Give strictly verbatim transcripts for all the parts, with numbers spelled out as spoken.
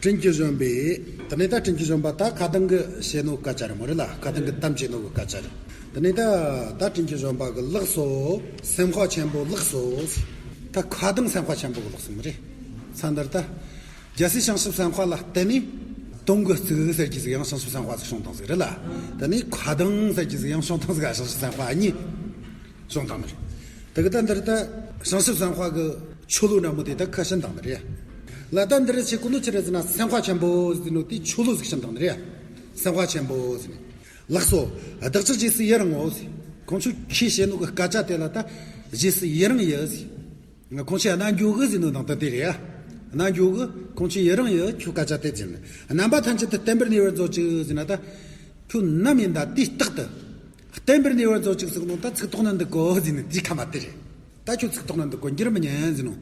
དྲིན་གྱིས་བཞོན་པའི། དེ་ནས་ད་དྲིན་གྱིས་བཞོན་པ་ད་ཁ་ཏང་གི་བྱེད་ནོ་སྐད་ཆ་རེད་མོ་རེད་ལ། ཁ་ཏང་གི་གཏམ་བྱེད་ནོ་གི་སྐད་ཆ་རེད། དེ་ནས་ད་ད་དྲིན་གྱིས་བཞོན་པ་གི་ལགས་སོ། སེམས་དཔའ་ཆེན་པོ་ལགས་སོ། ད་ཁ་ཏང་སེམས་དཔའ་ཆེན་པོ་གི་ལགས་སོ་མོ་རེད། ས་འདིར་ད་རྒྱལ་སྲས་བྱང་ཆུབ་སེམས་དཔའ་ལ་བརྟེན་ནས་དུང་གི་གཙུག་ཟེར་གྱི་ཟིག་ཡང་བྱང་ཆུབ་སེམས་དཔའ་ཟིག་བྱུང་བཏང་ཟིག་རེད་ལ། དེ་ནས་ཁ་ཏང་ཟེར་གྱི་ཟིག་ཡང་བྱུང་བཏང་ཟིག་བྱང་ཆུབ་སེམས་དཔའ་གཉིས། བྱུང་བཏང་ནི་རེད། དེ་གི་ད་འདིར་ད་བྱང་ཆུབ་སེམས་དཔའ་གི་ཆོ་ལོ་འདྲ་མོ་དེ་ད་ཁ་ཕྱིན་བཏང་ནི་རེད། ལ་ད་འདིར་ཆེ་ཀུ་ནུ་ཆི་རེད་ཟེར་ན་སེམས་དཔའ་ཆེན་པོ་ཟེར་ནོ་དེ་ཆོ་ལོ་ཟིག་ཕྱིན་བཏང་ནི་རེད། སེམས་དཔའ་ཆེན་པོ་ཟེར་ནས། ལགས་སོ། བདག་ཅག་རྗེས་སུ་ཡི་རང་ངོ་ཟེར། ཁོང་ཚོས་ཁྱེད་བཤད་ནོ་གི་སྐད་ཆ་དེ་ལ་ད་རྗེས་སུ་ཡི་རང་ཡི་ཟེར། ཁོང་ཚོས་རྣ་འགྱོ་གི་ཟེར་ནོ་དང་ད་དེ་རེད་ཡ། རྣ་འགྱོ་གི། ཁོང་ཚོས་ཡི་རང་ཡི་ཁྱོད་སྐད་ཆ་དེ་ཟེར་ནས། རྣམ་པ་ཐམས་ཅད་དུ་བརྟན་པར་གནས་པར་མཛོད་ཅིག་ཟེར་ན་ད། ཁྱོད་ནམ་ཡིན་ད་དུས་རྟག་ཏུ། བརྟན་པར་གནས་པར་མཛོད་ཅིག་ཟེར་ནོ་ད་ཚིག་ཐོག་ནས་འདུག་གོ་ཟེར་ནས་དེའི་ཁ་མ་དེ་རེད། ད་ཁྱོད་ཚིག་ཐོག་ནས་འདུག་གོ་འགྱུར་མི་ཉན་ཟེར་ནོ།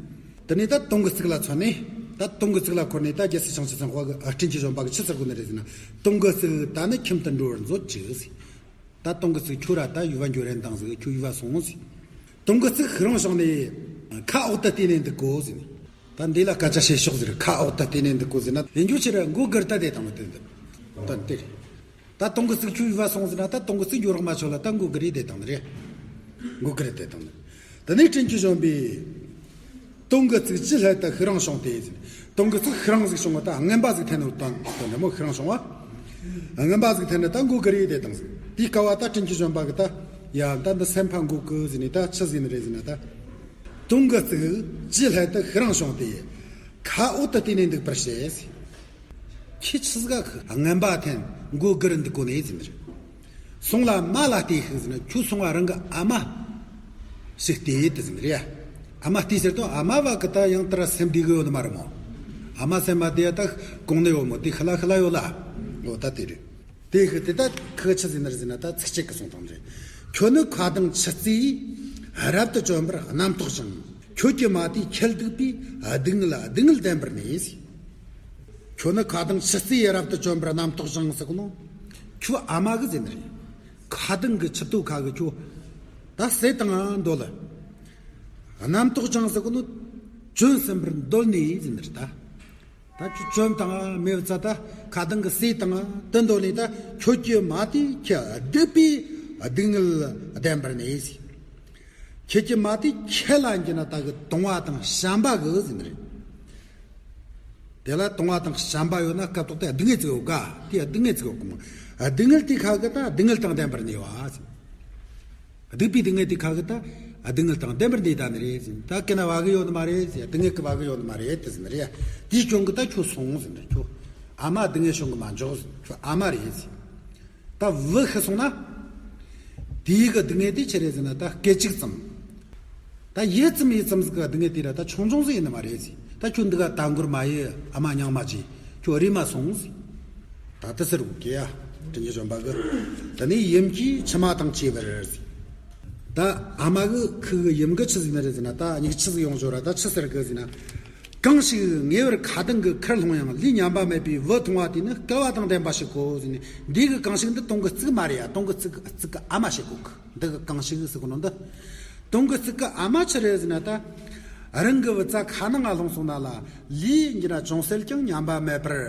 དེ་ནས་ད་དུང་གི་གཙུག་ལ་མཚོན་ནས། ད་དུང་གི་གཙུག་ལ་འཁོར་ནས་ད་རྒྱལ་སྲས་བྱང་ཆུབ་སེམས་དཔའ་གི་ཨ་དྲིན་གྱིས་བཞོན་པ་གི་ཆི་ཟེར་གོ་ནི་རེད་ཟེར་ན། དུང་གི་གཙུག་ད་ནི་ཁྱིམ་དུ་འགྲོ་བར་མཛོད་ཅིག་ཟེར། ད་དུང་གི་གཙུག་ཁྱོད་ར་ད་ཡུལ་བ་འགྱོ་རན་དང་ཟིག་ཁྱོད་ཡུལ་བ་སོང་ཟིག། དུང་གི་གཙུག་ཤི་རང་བྱུང་ནས་ཁ་འོག་ཏུ་བལྟས་ནས་འདུག་གོ་ཟེར་ནས། ད་འདི་ལ་སྐད་ཆ་བཤད་ཕྱོགས་ཟེར། ཁ་འོག་ཏུ་བལྟས་ནས་འདུག་གོ་ཟེར་ན་ཡིན་རྒྱུ་ཕྱིར་མགོ་སྒུར་ད་བསྡད་དང་མི་བསྡད་འདུག་ད་འདིར། ད་དུང་གི་གཙུག་ཁྱོད་ཡུལ་བ་སོང་ཟེར་ན་ད་དུང་གི་གཙུག་འགྱོ་རོགས་མ་ཆོག་ལ་ད་མགོ་སྒུར་རེ་བསྡད་དང་ནི་རེད། མགོ་སྒུར་རེ་བསྡད་དང་ནི། དེ་ནས་དྲིན་གྱིས་བཞོན་པས། དུང་གི་གཙུག་ཅི་སླད་དུ་ཤི་རང་བྱུང་སྟེ་ཟེར། དུང་གི་གཙུག་ཤི་རང་ཟིག་བྱུང་བ་ད་རྔན་པ་ཟིག་འཐེན་ནོ་དང་དོན་འདྲ་མོ་ཤི་རང་བྱུང་བ། རྔན་པ་ཟིག་འཐེན་ནས་ད་མགོ་སྒུར་རེ་བསྡད་དང་ཟིག། དེའི་སྐབས་བ་ད་དྲིན་གྱིས་བཞོན་པ་གི་ད། ཡ་ད་འདི་སེམས་ཕམ་མགོ་སྒུར་ཟེར་ནས་ད་ཆི་ཟིག་ནི་རེད་ཟེར་ན་ད། དུང་གི་གཙུག་ཅི་སླད་དུ་ཤི་རང་བྱུང་སྟེ། ཁ་འོག་ཏུ་བལྟས་ནས་འདུག་པར་བཤད། ཁྱེད་ཆི་ཟིག་ག་རྔན་པ་འཐེན་མགོ་སྒུར་འདུག་གོ་ནས་ཟེར་ནི་རེད། སོང་ལ་མ་ལ་ལྟོས་ཤིག་ཟེར་ན་ཁྱོད་སོང་བ་རང་གི་ཨ་མ་ཞིག་ལྟོས་དེ་ཟེར་ནི་རེད། ཨ་མ་ལྟོས་ཟེར་དུས་ཨ་མ་བ་གི་ད་ཡང་ལྟར་སེམས་བདེ་གི་ཡོད་ནི་མ་རེད་མོ། ཨ་མ་སེམས་མ་བདེ་ད་གོང་ནས་ཡོད་མོ་དེ་ཤི་ལ་ཤི་ལ་ཡོད་ལ། འོ་ད་དེ་རེད། དེ་ཤི་དེ་ད་ཁི་ཆི་ཟེར་ནི་རེད་ཟེར་ན་ད་ཚིགས་བཅད་གི་སོང་དང་རེད། ཁྱོད་ནི་ཁ་དང་ཆུ་རྩེས་རབ་ཏུ་བྱོན་པར་རྣམ་རྟོག་ཅིང་། ཁྱོད་ཀྱི་མ་དེ་ཁྱེད་སྡིག་པའི་སྡུག་བསྔལ་སྡུག་བསྔལ་ལྡན་པར་ནུས། ཁྱོད་ནི་ཁ་དང་ཆུ་རྩེས་རབ་ཏུ་བྱོན་པར་རྣམ་རྟོག་ཅིང་ཟེར་གོ་ནོ། ཁྱོད་ཨ་མ་གི་ཟེར་ནི་རེད། ཁ་དང་གི་ཆུ་ཏོ་ཁ་གི་ཁྱོད་ད་ཟས་དང་འདོད་ལ། རྣམ་རྟོག་ཅིང་ཟེར་གོ་ནོ། བྱོན་ཟིན་པར་འདོད་ནས་ཟེར་ནི་རེད་ད། ད་ཁྱོད་བྱོན་དང་མེད་ཙ་ད་ཁ་དང་གི་ཟས་དང་དུ་འདོད་ནས་ད་ཁྱོད་ཀྱི་མ་དེ་ཁྱེད་སྡིག་པའི་སྡུག་བསྔལ་ལྡན་པར་ནུས། ཁྱེད་ཀྱི་མ་དེ་ཁྱེད་ལ་འགྱུར་ན་ད་གི་དུང་བ་དང་བྱམས་པ་གི་ཟེར་ནི་རེད། དེ་ལ་དུང་བ་དང་བྱམས་པ་ཡོད་ན་སྐབས་ཐོག་དེ་སྡུག་བསྔལ་ཙིག་ཡོད་ག། དེ་སྡུག་བསྔལ་ཙིག་ཡོད་གི་མོ། སྡུག་བསྔལ་དེ་ཁ་གི་ད་སྡུག་བསྔལ་དང་ལྡན་པར་ནུས་པ་ཟེར། སྡིག་པའི་སྡུག་བསྔལ་དེ་ཁ་གི་ད་སྡུག་བསྔལ་དང་ལྡན་པར་ནུས་ད་ནི་རེད་ཟེར། ད་ཀི་ན་བ་གི་ཡོད་ནི་མ་རེད་ཟེར། སྡུག་བསྔལ་གི་བ་གི་ཡོད་ནི་མ་རེད་དེ་ཟེར་ནི་རེད། དེའི་སྐྱོན་གི་ད་ཁྱོད་སོང་ཟེར་ནི་རེད། ཁྱོད་ཨ་མ་སྡུག་བསྔལ་སྐྱོན་གི་མ་འཇོག་ཟེར། ཁྱོད་ཨ་མ་རེད་ཟེར། ད་བུ་ཤི་སོང་ན། དེའི་གི་སྡུག་བསྔལ་དེ་ཆི་རེད་ཟེར་ན་ད་སྐད་ཅིག་ཙམ། ད་ཡུད་ཙམ་ཡུད་ཙམ་ཟིག་གི་སྡུག་བསྔལ་དེ་ར་ད་ཆུང་ཆུང་ཟིག་ཡིན་ནི་མ་རེད་ཟེར། ད་ཁྱོད་འདི་ག་ད་འགོར་མ་ཡི་ཨ་མ་མྱང་མ་བྱེད། ཁྱོད་རིལ་མ་སོང་ཟེར། ད་དེ་ཟེར་གོ་གི་ཡ། དྲིན་གྱིས་བཞོན་པ་གི། ད་ནི་ཡུམ་གྱིས་མཆི་མ་དང་བཅས་པར་ཟེར། ད་ཨ་མ་གི་ཁུ་གི་ཡུམ་གི་ཆི་ཟིག་ནི་རེད་ཟེར་ན་ད་མྱིག་ཆུ་ཟིག་ཡོང་ཞོར་ར་ད་ཆི་ཟེར་གི་ཟེར་ན། གང་ཞིག་ངེས་པར་ཁ་དང་གི་ཁར་ལྷུང་ཡང་ལུས་ཉམས་པ་མེད་པའི་བུ་མཐོང་བ་དེ་ནི་སྐལ་བ་དང་ལྡན་པ་ཞིག་གོ་ཟེར་ནས། འདི་གི་གང་ཞིག་འདི་དུང་གི་གཙུག་མ་རེད་ཡ། དུང་གི་གཙུག་གཙུག་གི་ཨ་མ་བྱེད་གོ་གི། འདི་གི་གང་ཞིག་ཟེར་གོ་ནོ་འདི། དུང་གི་གཙུག་གི་ཨ་མ་ཆི་རེད་ཟེར་ན་ད། རང་གི་བུ་ཚ་ཁ་ནང་ང་ལྷུང་སོང་ན་ལ་ལུས་འགྱུར་ན་ཅུང་ཟད་ཀྱང་ཉམས་པ་མེད་པར།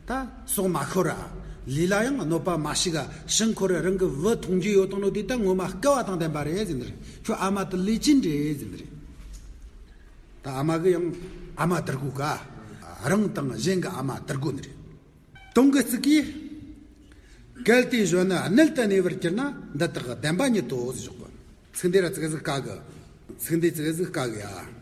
ད་སྲོག་མ་ཤོར་ར། ལུས་ལ་ཡང་གནོད་པ་མ་ཞུགས་ག་ཤི་འཁོར་རང་གི་བུ་མཐོང་རྒྱུ་ཡོད་དང་ནོ་དེ་ད་ངོ་མ་སྐལ་བ་དང་ལྡན་པ་རེད་ཟེར་ནི་རེད། ཁྱོད་ཨ་མ་དེ་ལས་ཅི་འདྲ་ཟེར་ནི་རེད། ད་ཨ་མ་གི་ཡང་ཨ་མ་དར་གོ་ག། རང་དང་གཞན་གི་ཨ་མ་དར་གོ་ནི་རེད། དུང་གི་གཙུག་གིས། གལ་ཏེ་གཞོན་ནུ་མནལ་དུ་གནས་པར་གྱུར་ན་འདི་དག་བདེན་པ་ཉིད་དོ་ཟེར་ཞོག་གི། ཚིག་འདི་ར་ཙི་གེ་ཟིག་དཀའ་གི། ཚིག་འདི་ཙི་གེ་ཟིག་དཀའ་གི་ཡ།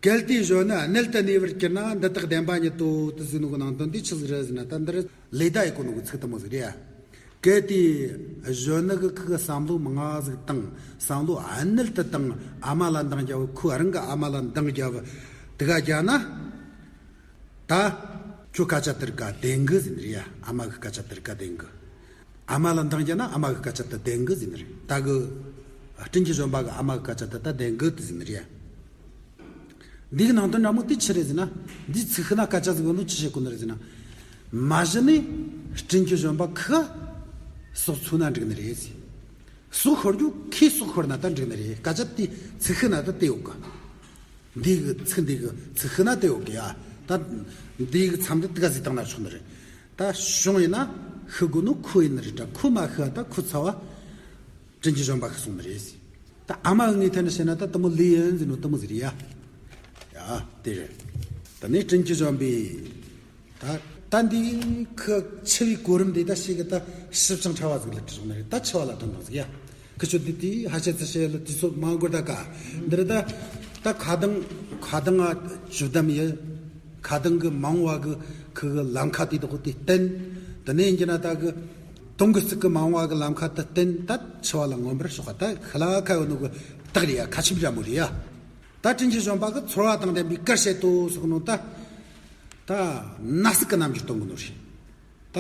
གལ་ཏེ་གཞོན་ནུ་མནལ་དུ་གནས་པར་གྱུར་ན་འདི་དག་བདེན་པ་ཉིད་དོ་དེ་ཟེར་ནོ་གི་ནང་དོན་འདི་ཆི་ཟིག་རེད་ཟེར་ན་ད་འདི་ར་ལེ་བདའ་ཡི་གོ་ནོ་གི་ཚིག་དེ་མོ་ཟིག་རེད་ཡ། གལ་ཏེ་གཞོན་ནུ་གི་ཁུ་གི་བསམ་བློ་མང་ང་ཟིག་བཏང་བསམ་བློ་མནལ་དུ་བཏང་ཨ་མ་ལ་འདང་རྒྱབ་ཁོ་རང་གི་ཨ་མ་ལ་འདང་རྒྱབ་དེ་ག་རྒྱབ་ན། ད་ཁྱོད་སྐད་ཆ་དེ་རིགས་ག་བདེན་གི་ཟེར་ནི་རེད་ཡ། ཨ་མ་གི་སྐད་ཆ་དེ་རིགས་ག་བདེན་གི། ཨ་མ་ལ་འདང་རྒྱབ་ན་ཨ་མ་གི་སྐད་ཆ་དེ་བདེན་གི་ཟེར་ནི་རེད། ད་གི་དྲིན་གྱིས་བཞོན་པ་གི་ཨ་མ་གི་སྐད་ཆ་དེ་ད་བདེན་གི་དེ་ཟེར་ནི་རེད་ཡ། འདི་གི་ནང་དོན་འདྲ་མོ་དེ་ཆི་རེད་ཟེར་ན། འདི་ཚིག་ཤི་ན་སྐད་ཆ་ཟིག་ཡོད་ནོ་ཆི་བྱེད་གོ་ནི་རེད་ཟེར་ན། མ་གཞི་ནས་དྲིན་གྱིས་བཞོན་པ་ཁི་ག་སྲོག་འཚོ་ན་འགྲིག་ནི་རེད་ཟེར། སྲོག་ཤོར་རྒྱུ་ཁོས་སྲོག་ཤོར་ན་ད་འགྲིག་ནི་རེད། སྐད་ཆ་དེ་ཚིག་ཤི་ན་ད་དེ་ཡོད་གི། འདི་གི་ཚིག་འདི་གི་ཚིག་ཤི་ན་དེ་ཡོད་གི་ཡ། ད་འདི་གི་མཚམས་འདི་དེ་ག་ཟིག་བཏང་ན་ཆོག་ནི་རེད། ད་གཞུང་ཡིན་ན་ཤི་དགོས་ནོ་ཁོ་ཡིན་ནི་རེད། ད་ཁོ་མ་ཤི་བ་ད་ཁོ་ཚ་བ་དྲིན་ཅན་གཞོན་པ་ཤི་སོང་ནི་རེད། ད་ཨ་མ་གི་ངོས་ཐད་ནས་བཤད་ན་ད་དེ་མོ་ལོས་ཡིན་ཟེར་ནོ་དེ་མོ་ཟིག་རེད་ཡ། ཡ་དེ་རེད། ད་ནི་དྲིན་ཅན་གཞོན་པས། ད་ད་འདི་ཁི་འཆི་བའི་གོ་རིམ་འདི་ད་ཞིག་གི་ད་ཞིབ་ཅིང་ཕྲ་བ་ཟིག་ལ་བྲིས་སོང་ནི་རེད། ད་འཆི་བ་ལ་དོན་དང་ཟིག་ཡ། ཁི་ཆོ་འདི་དེ་ཧ་ཤེད་ཚི་ཤེད་ལ་དུས་ཚོད་མང་དགོས་ད་ག་འདི་རེད། ད་ད་ཁ་གདང་ཁ་གདང་ང་ཇུ་དམ་ཡི། ཁ་གདང་གི་མང་བ་གི་ཁི་གི་ལམ་ཁ་དེ་དག་དེ་བསྟན། དེ་ནས་ཡིན་གྱི་ན་ད་གི་དུང་གི་ཚིག་གི་མང་བ་གི་ལམ་ཁ་དེ་བསྟན། ད་འཆི་བ་ལ་མངོན་པར་ཕྱོགས་པ་ད་ཤ་ལ་ཁ་ཡོད་ནོ་གི་རྟགས་རེད་ཡ། ཁ་ཆེམས་འདྲ་མོ་རེད་ཡ། ད་དྲིན་ཅན་གཞོན་པ་གི་ཚོར་བ་དང་ལྡན་པའི་གར་བྱེད་དོ་ཟེར་གི་ནོ་ད། ད་ན་ཟུག་གི་རྣམ་འགྱུར་སྟོན་གི་ནོ་རེད། ད་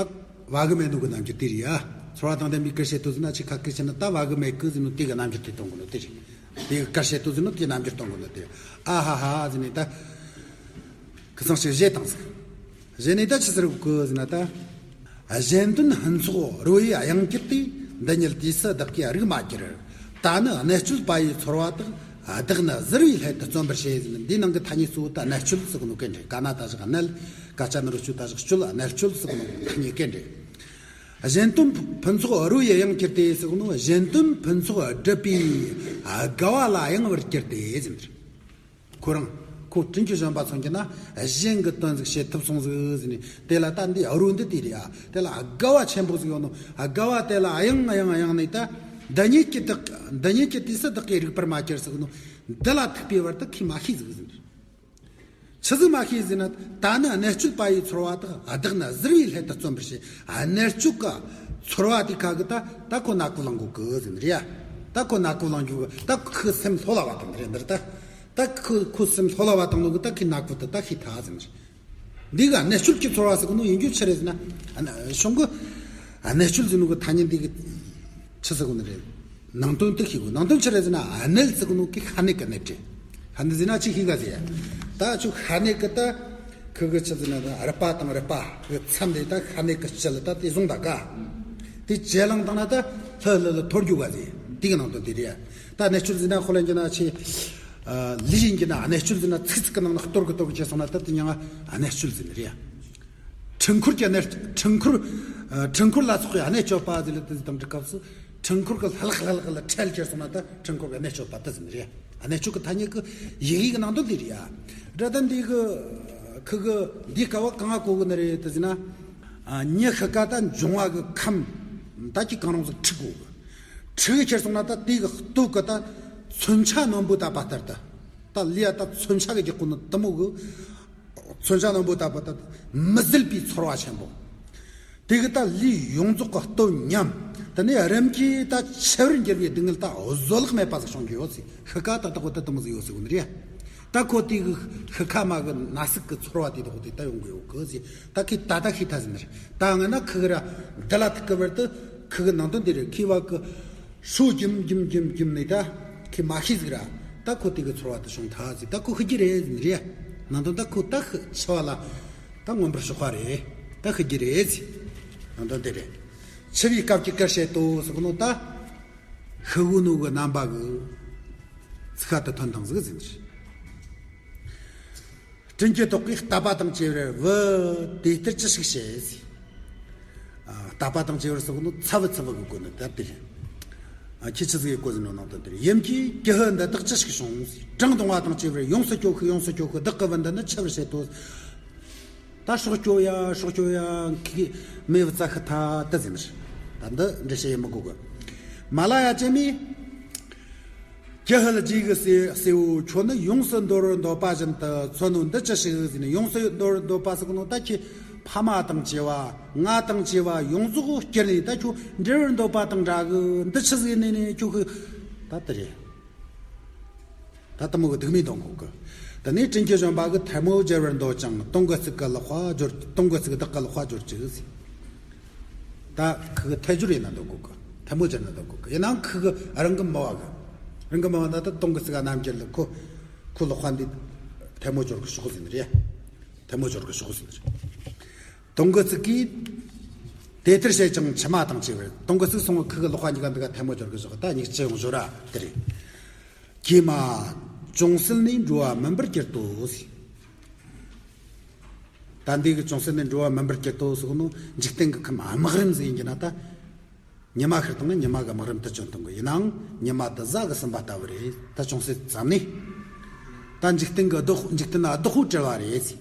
བ་གི་མེད་ནོ་གི་རྣམ་འགྱུར་དེ་རེད་ཡ། ཚོར་བ་དང་ལྡན་པའི་གར་བྱེད་དོ་ཟེར་ན་ཆི་ཁ་ཁི་ཆི་ན་ད་བ་གི་མེད་གི་ཟེར་ནོ་དེ་གི་རྣམ་འགྱུར་དེ་སྟོན་གི་ནོ་དེ་རེད། དེ་གི་གར་བྱེད་དོ་ཟེར་ནོ་དེ་རྣམ་འགྱུར་སྟོན་གི་ནོ་དེ་རེད། ཨ་ཧ་ཧ་ཟེར་ནས་ད་ཁི་ཚང་ཞིག་བཞེས་བཏང་ཟིག། བཞེས་ནས་ད་ཆི་ཟེར་གི་ཟེར་ན་ད། གཞན་དོན་ཕུན་ཚོགས་རོལ་པའི་གཡང་གྱུར་ཏེ། འདི་ཉིད་དུས་སུ་བདག་གིས་རིག་མ་གྱུར། ད་ནི་གནད་གཅོད་པ་ཡི་ཚོར་བ་དག། བདག་ནི་གཟིར་བའི་སླད་དུ་བརྩོན་པར་བྱེད་ཟེར། འདིའི་ནང་གི་ཐ་སྙད་གཙོ་བོ་ད་གནད་གཅོད་ཟེར་གི་ནོ་སྐད་འདྲ། ཀ་ན་ད་བཞག་གནད། ཀ་ཅ་ན་རོ་ཅོ་ད་བཞག་གཅོད། གནད་གཅོད་ཟེར་གི་ནོ་ཐ་སྙད་སྐད་འདྲ། གཞན་དོན་ཕུན་ཚོགས་རོལ་པའི་གཡང་གྱུར་ཏེ་ཟེར་གི་ནོ་གཞན་དོན་ཕུན་ཚོགས་སྒྲུབ་པའི་དགའ་བ་ལ་གཡེང་བར་གྱུར་ཏེ་ཟེར། ཁོ་རང་ཁོ་དྲིན་ཅན་གཞོན་པ་མཚོན་གྱི་ན་གཞན་གྱི་དོན་ཟིག་བྱེད་ཐུབ་སོང་ཟིག་ཟེར་ནས། དེ་ལ་ད་འདི་རོལ་འདི་དེ་རེད་ཡ། དེ་ལ་དགའ་བ་ཆེན་པོ་ཟིག་ཡོད་ནོ། དགའ་བ་དེ་ལ་གཡེང་གཡེང་གཡེང་ནས་ད་འདི་ཉིད་ཀྱི་བདག་འདི་ཉིད་ཀྱི་དུས་སུ་བདག་གིས་རིག་པར་མ་གྱུར་ཟེར་གི་ནོ། འདི་ལ་ཐུག་པའི་བར་དུ་ཁོས་མ་ཤེས་ཟིག་ཟེར། ཆི་ཟིག་མ་ཤེས་ཟེར་ན། ད་ནི་གནད་གཅོད་པ་ཡི་ཚོར་བ་དག། བདག་ནི་གཟིར་བའི་སླད་དུ་བརྩོན་པར་བྱེད། གནད་གཅོད་ཀྱི་ཚོར་བ་དེ་ཁ་གི་ད་ད་ཁོ་ནག་པོ་ལངས་གོ་གི་ཟེར་ནི་རེད་ཡ། ད་ཁོ་ནག་པོ་ལངས་རྒྱུ་གི་ད་ཁོའི་སེམས་ལྷོད་ལ་བ་དང་རེད་འདིར་ད། ད་ཁོ་ཁོའི་སེམས་ལྷོད་ལ་བ་དང་ནོ་གི་ད་ཁོའི་ནག་པོ་དེ་ད་ཤེས་ཐལ་ཟེར་ནི་རེད། འདི་ག་གནད་གཅོད་ཀྱི་ཚོར་བ་ཟེར་གི་ནོ་ཡིན་རྒྱུ་ཆི་རེད་ཟེར་ན། ཨ་ན་གཞུང་གི་གནད་གཅོད་ཟེར་ནོ་གི་ཐ་སྙད་འདི་གི་ཆི་ཟེར་གི་ནི་རེད། ནང་དོན་དེ་ཤེས་དགོས། ནང་དོན་ཆི་རེད་ཟེར་ན་གནད་ཟེར་གི་ནོ་གི་ཤ་གནད་གི་གནད་དེ། ཤ་གནད་ཟེར་ན་ཆི་ཤེས་ག་ཟེར་ཡ། ད་ཆུ་ཤ་གནད་གི་ད་ཁི་གི་ཆི་ཟེར་ན་ད་རུས་པ་དང་རུས་པ་གི་མཚམས་དེ་ད་ཤ་གནད་གི་དཀྱིལ་ད་དེ་བཟུང་ད་ག་དེ་ཇེ་ལངས་བཏང་ན་ད་ལྷི་ལྷི་ལྷི་འཐོར་རྒྱུ་ག་ཟེར། དེ་གི་ནང་དོན་དེ་རེད་ཡ། ད་གནད་གཅོད་ཟེར་ན་ཁོ་ལ་འགྱུར་ན་ཆི། ལུས་ཡིན་གྱི་ན་གནད་གཅོད་ཟེར་ན་ཚིག་ཚིག་གི་ནང་ན་གཏོར་གི་གཏོར་གི་བྱས་སོང་ན་ད་དེ་མྱིང་ང་གནད་གཅོད་ཟེར་ནི་རེད་ཡ། འཕྲུལ་འཁོར་གྱི་གནད། འཕྲུལ་འཁོར། ཨ། འཕྲུལ་འཁོར་ལ་སོགས་པའི་གནད་གཅོད་པ་ཟེར་ལ་དེ་ཟིག་དང་འབྲི་སྐབས་སུ། འཕྲུལ་འཁོར་གྱི་ལྷག་ལྷག་ལྷག་ལ་ཁྲལ་ཁྱེར་སོང་ན་ད་འཕྲུལ་འཁོར་གྱི་གནད་གཅོད་པ་དེ་ཟེར་ནི་རེད། གནད་གཅོད་ཀྱི་ཐ་སྙད་ཀྱི་ཡི་གེ་གི་ནང་དོན་དེ་རེད་ཡ། འདྲ་ད་འདི་གི་ཁི་གི་འདི་ཀ་བ་གང་ང་གོ་གི་ནི་རེད་དེ་ཟེར་ན། ཨ། མྱི་ཤི་ཁ་ད་འབྱུང་བ་གི་ཁམས་ད་ཀྱི་གང་རུང་ཟིག་འཁྲུག་གོ་གི། འཁྲུག་ཁྱེར་སོང་ན་ད་དེ་གི་སྟོད་གི་ད་མཚོན་ཆ་རྣོན་པོ་ད་པ་ལྟར་ད། ད་ལུས་ཡ་ད་མཚོན་ཆ་གི་རྒྱག་གོ་ནི་དེ་མོ་གི། མཚོན་ཆ་རྣོན་པོ་ལྟ་བུ་ད་མི་བཟད་པའི་ཚོར་བ་ཆེན་པོ། དེ་གི་ད་ལུས་ཡོངས་རྫོགས་ཀྱི་སྟོད་ཉམས། དེ་ནས་རིམ་གྱིས་ད་འཆི་བར་འགྱུར་བའི་སྡུག་བསྔལ་ད་བཟོད་གླགས་མེད་པ་ཟིག་བྱུང་གི་ཡོད་ཟེར། ཤི་ཁ་ཏག་ཏག་པོ་ད་དེ་མོ་ཟིག་ཡོད་ཟེར་གོ་ནི་རེད། ད་ཁོ་དེ་གི་ཤི་ཁ་མ་གི་ན་ཟུག་གི་ཚོར་བ་དེ་དག་དེ་ད་ཡོང་གི་ཡོད་གི་ཟེར། ད་ཁོས་ད་ལྟ་ཤེས་ཐལ་ཟེར་ནི་རེད། ད་ང་ན་ཁི་གི་ར་འདི་ལ་ཐུག་གི་བར་དུ་ཁི་གི་ནང་དོན་དེ་རེད། ཁི་བ་གི་ཧྲུའུ་རྒྱུམ་རྒྱུམ་རྒྱུམ་རྒྱུམ་ནས་ད་ཁོས་མ་ཤེས་ཟིག་ར། ད་ཁོ་དེ་གི་ཚོར་བ་དེ་བྱུང་ཐལ་ཟིག། ད་ཁོ་ཤི་རྒྱུ་རེད་ཟེར་ནི་རེད། ནང་དོན་ད་ཁོ་ད་ཤི་འཆི་བ་ལ་ད་མངོན་པར་ཕྱོགས་པ་རེད། ད་ཤི་རྒྱུ་རེད་ཟེར། ནང་དོན་དེ་རེད། འཆི་བའི་སྐབས་ཀྱི་གར་བྱེད་དོ་ཟེར་གོ་ནོ་ད། ཤི་གོ་ནོ་གི་རྣམ་པ་གི་ཚིག་ཁ་དེ་ཐོན་དང་ཟིག་ཟེར་ནི་རེད། དྲིན་གྱིས་བཏོགས་པའི་བསྟབས་པ་དང་བཅས་པའི་བུ། དེ་ལྟར་ཅི་ཞིག་བྱེད། ཨ། བསྟབས་པ་དང་བཅས་པར་ཟེར་གོ་ནོ་ཚ་བུ་ཚ་བུ་གི་གོ་ནོ་ད་དེ་རེད། ཨ། ཁྱེད་ཆི་ཟིག་གི་གོ་ཟིན་ནོ་ནང་དོན་དེ་རེད། ཡུམ་གྱིས་ཀྱི་ཧུད་འདི་དག་ཅི་ཞིག་བྱུང་། བྲང་གཏོང་བ་དང་བཅས་པར་ཡོངས་སུ་སྐྱོ་ཤིག། ཡོངས་སུ་སྐྱོ་ཤིག། བདག་གི་བུ་འདི་ནི་འཆི་བར་བྱེད་དོ། ད་སྲོག་སྐྱོབ་ཡ་སྲོག་སྐྱོབ་ཡ། ཁྱེད་ཀྱིས་མེ་བཙའ་ཤི་ཐལ་དེ་ཟེར་ནི་རེད། ད་འདི་འགྲེལ་བཤད་ཡེ་མི་དགོས་གི། མ་ལ་ཡ་ཅན་མས། ཀྱི་ཧུད་རྗེ་གི་སྲས་སྲས་བོ། ཁྱོད་ནི་ཡོངས་སུ་འདོར་བར་འདོད་པ་བཞིན་དུ་འཚོལ་ནོ་འདི་ཅི་ཞིག་ཟེར་ནས། ཡོངས་སུ་འདོར་བར་འདོད་པ་ཟེར་གོ་ནོ་ད་ཁྱེད་ཕ་མ་དང་བཅས་པ་ང་དང་བཅས་པ་ཡོངས་རྫོགས་བསྐྱུར་ནས་ད་ཁྱོད་འབྲལ་བར་འདོད་པ་དང་འདྲ་གི། འདི་ཆི་ཟིག་ནས་ནས་ཁྱོད་ཀྱི་ད་དེ་རེད། ད་དེ་མོ་གི་སྡུག་མིག་འདོན་གོ་གི། དེ་ནས་དྲིན་གྱིས་གཞོན་པ་གིས་ཐལ་མོ་སྦྱར་བར་འདོད་ཅིང་། དུང་གི་ཚིག་གི་ལག་པ་སྦྱོར། དུང་གི་ཚིག་བདག་གི་ལག་པ་སྦྱོར་ཅིག་ཟེར། ད་ཁི་གི་ཐལ་སྦྱོར་ཡེ་ན་འདོད་གོ་གི། ཐལ་མོ་སྦྱར་ན་འདོད་གོ་གི། ཡིན་ནའང་ཁི་གི་རང་གི་མི་བ་གི། རང་གི་མི་བ་ན་ད་དུང་གི་ཚིག་ག་རྣམ་འགྱུར་ལ་ཁོ་ཁོ་ལག་པ་འདི་ཐལ་མོ་སྦྱོར་གི་ཤོག་ཟེར་ནི་རེད། ཐལ་མོ་སྦྱོར་གི་ཤོག་ཟེར་ནི་རེད། དུང་གི་ཚིག་གིས། དེ་ལྟར་བྱས་ཀྱང་མཆི་མ་དང་བཅས་པར། དུང་གི་ཚིག་སོང་བ་ཁི་གི་ལག་པ་གཉིས་ཀ་འདི་ག་ཐལ་མོ་སྦྱོར་གི་ཤོག། ད་མྱིག་ཆུ་ཡང་བཞུར་ར་དེ་རེད། ཀྱེ་མ། ཅུང་ཟད་ནས་འགྲོ་བ་མིན་པར་གྱུར་ཏོ་ཟེར། ད་འདི་གི་ཅུང་ཟད་ནས་འགྲོ་བ་མིན་པར་གྱུར་ཏོ་ཟེར་གོ་ནོ། འཇིག་རྟེན་གྱི་ཁམས་དམག་རིམ་ཟིག་ཡིན་གྱི་ན་ད། ཉི་མ་ཤར་དང་ཉི་མ་གི་དམག་རིམ་དུ་བྱོན་བཏང་གི་ཡིན་ནའང་ཉི་མ་དེ་གཟའ་གི་ཟིན་པ་ལྟ་བུ་རེད། ད་ཅུང་ཟད་ཙམ་ནས། ད་འཇིག་རྟེན་གྱི་བདག་འཇིག་རྟེན་ན་བདག་པོ་བྲལ་བ་རེད་ཟེར།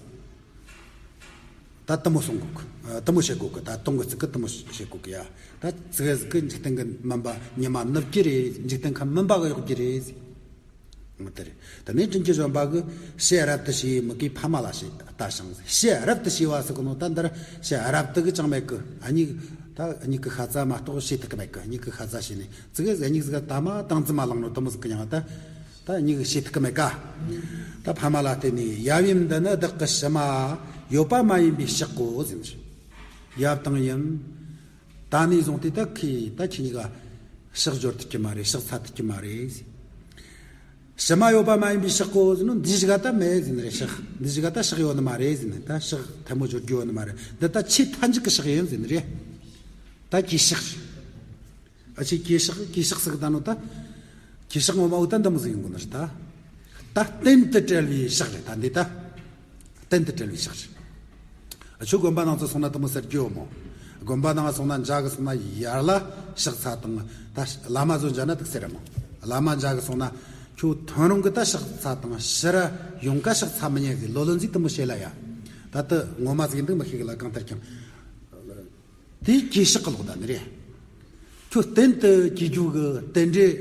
ད་དེ་མོ་གསུང་གོ་གི། དེ་མོ་བཤད་གོ་གི། ད་དུང་གི་ཚིག་གི་དེ་མོ་བཤད་གོ་གི་ཡ། ད་ཚིག་ཟིག་གི་འཇིག་རྟེན་གྱི་མིན་པ་ཉི་མ་ནུབ་ཀྱི་རེད། འཇིག་རྟེན་ཁམས་མིན་པ་གི་གཡོག་གི་རེད་ཟེར། ངོ་དེ་རེད། དེ་ནས་དྲིན་གྱི་བཞོན་པ་གི་ཕྱི་རབ་ཏུ་ཕྱེ་བའི་མིག་གིས་ཕ་མ་ལ་ཞེས་ལྟ་ཞིང་། ཕྱི་རབ་ཏུ་ཕྱེ་བ་ཟེར་གོ་ནོ་ད་འདིར་ཕྱི་རབ་ཏུ་གི་ཅང་མེད་གི། ཨ་མྱིག་ད་མྱིག་གི་ཤ་ཚ་མ་གཏོགས་ཕྱེ་ཐུབ་གི་མེད་གི། མྱིག་གི་ཤ་ཚ་ཕྱེ་ནས་ཙི་གེ་ཟིག་མྱིག་ཟིག་ད་མ་དང་ཙི་མ་ལངས་ནོ་དེ་མོ་ཟིག་གི་ཡང་ད། ད་མྱིག་ཕྱེ་ཐུབ་གི་མེད་ཀ། ད་ཕ་མ་ལ་བརྟེན་ནས་ཡབ་ཡུམ་འདི་ནི་བདག་གི་ཕྱི་མ་ཡོད་པ་མ་ཡིན་པའི་ཕྱག་གོ་ཟེར། ཡབ་དང་ཡུམ། ད་ནས་བཟུང་སྟེ་ད་ཁྱེད་ད་ཁྱེད་གཉིས་ཀ་ཕྱག་འབྱོར་ཐུབ་ཀྱི་མ་རེད། ཕྱག་འཚལ་ཐུབ་ཀྱི་མ་རེད་ཟེར། ཕྱི་མ་ཡོད་པ་མ་ཡིན་པའི་ཕྱག་གོ་ཟེར་ནོ་འདི་ཞིག་ག་ད་མེད་ཟེར་ནི་རེད། ཕྱག་འདི་ཞིག་ག་ད་ཕྱག་ཡོད་ནི་མ་རེད་ཟེར་ནི། ད་ཕྱག་ཐལ་མོ་སྦྱོར་རྒྱུ་ཡོད་ནི་མ་རེད། འདི་ད་ཆེས་མཐའ་མཇུག་གི་ཕྱག་ཡིན་ཟེར་ནི་རེད། ད་གུས་ཕྱག་ཨ་ཆེ་གུས་ཕྱག་གུས་ཕྱག་ཟེར་གི་ད་ནོ་ད། གུས་ཕྱག་ངོ་མ་འུ་ད་འདི་མོ་ཟིག་ཡིན་དགོས་ནི་རེད་ད། ད་གཏན་དུ་བྲལ་བའི་ཕྱག་རེད་ད་འདི་ད། གཏན་དུ་བྲལ་བའི་ཕྱག་རེད། ཨ་ཆོ་དགོན་པ་ནང་ཚོ་སོང་ན་དེ་མོ་ཟེར་རྒྱུ་ཡོད་མོ། དགོན་པ་ནང་སོང་ན་འཇའ་གི་སོང་ན་ཡར་ལ་ཕྱག་འཚལ་དང་། ད་བླ་མ་ཚོ་འཇའ་ན་དུག་ཟེར་ར་མོ། བླ་མ་འཇའ་གི་སོང་ན་ཁྱོད་ཐོན་རུང་གི་ད་ཕྱག་འཚལ་དང་ཕྱིར་ཡོང་ཀ་ཕྱག་འཚལ་མི་ཉན་ཟེར་ལོ་ལོན་ཟིག་དེ་མོ་བཤད་ལ་ཡ། ད་དེ་ངོ་མ་ཟིག་འདུག་མི་ཤེས་གི་ལ། གང་ལྟར་ཀྱང་། དེའི་གུས་ཕྱག་གི་ལོག་ད་ནི་རེད། ཁྱོད་གཏན་དུ་གུས་རྒྱུ་གི་རྟེན་འབྲེལ་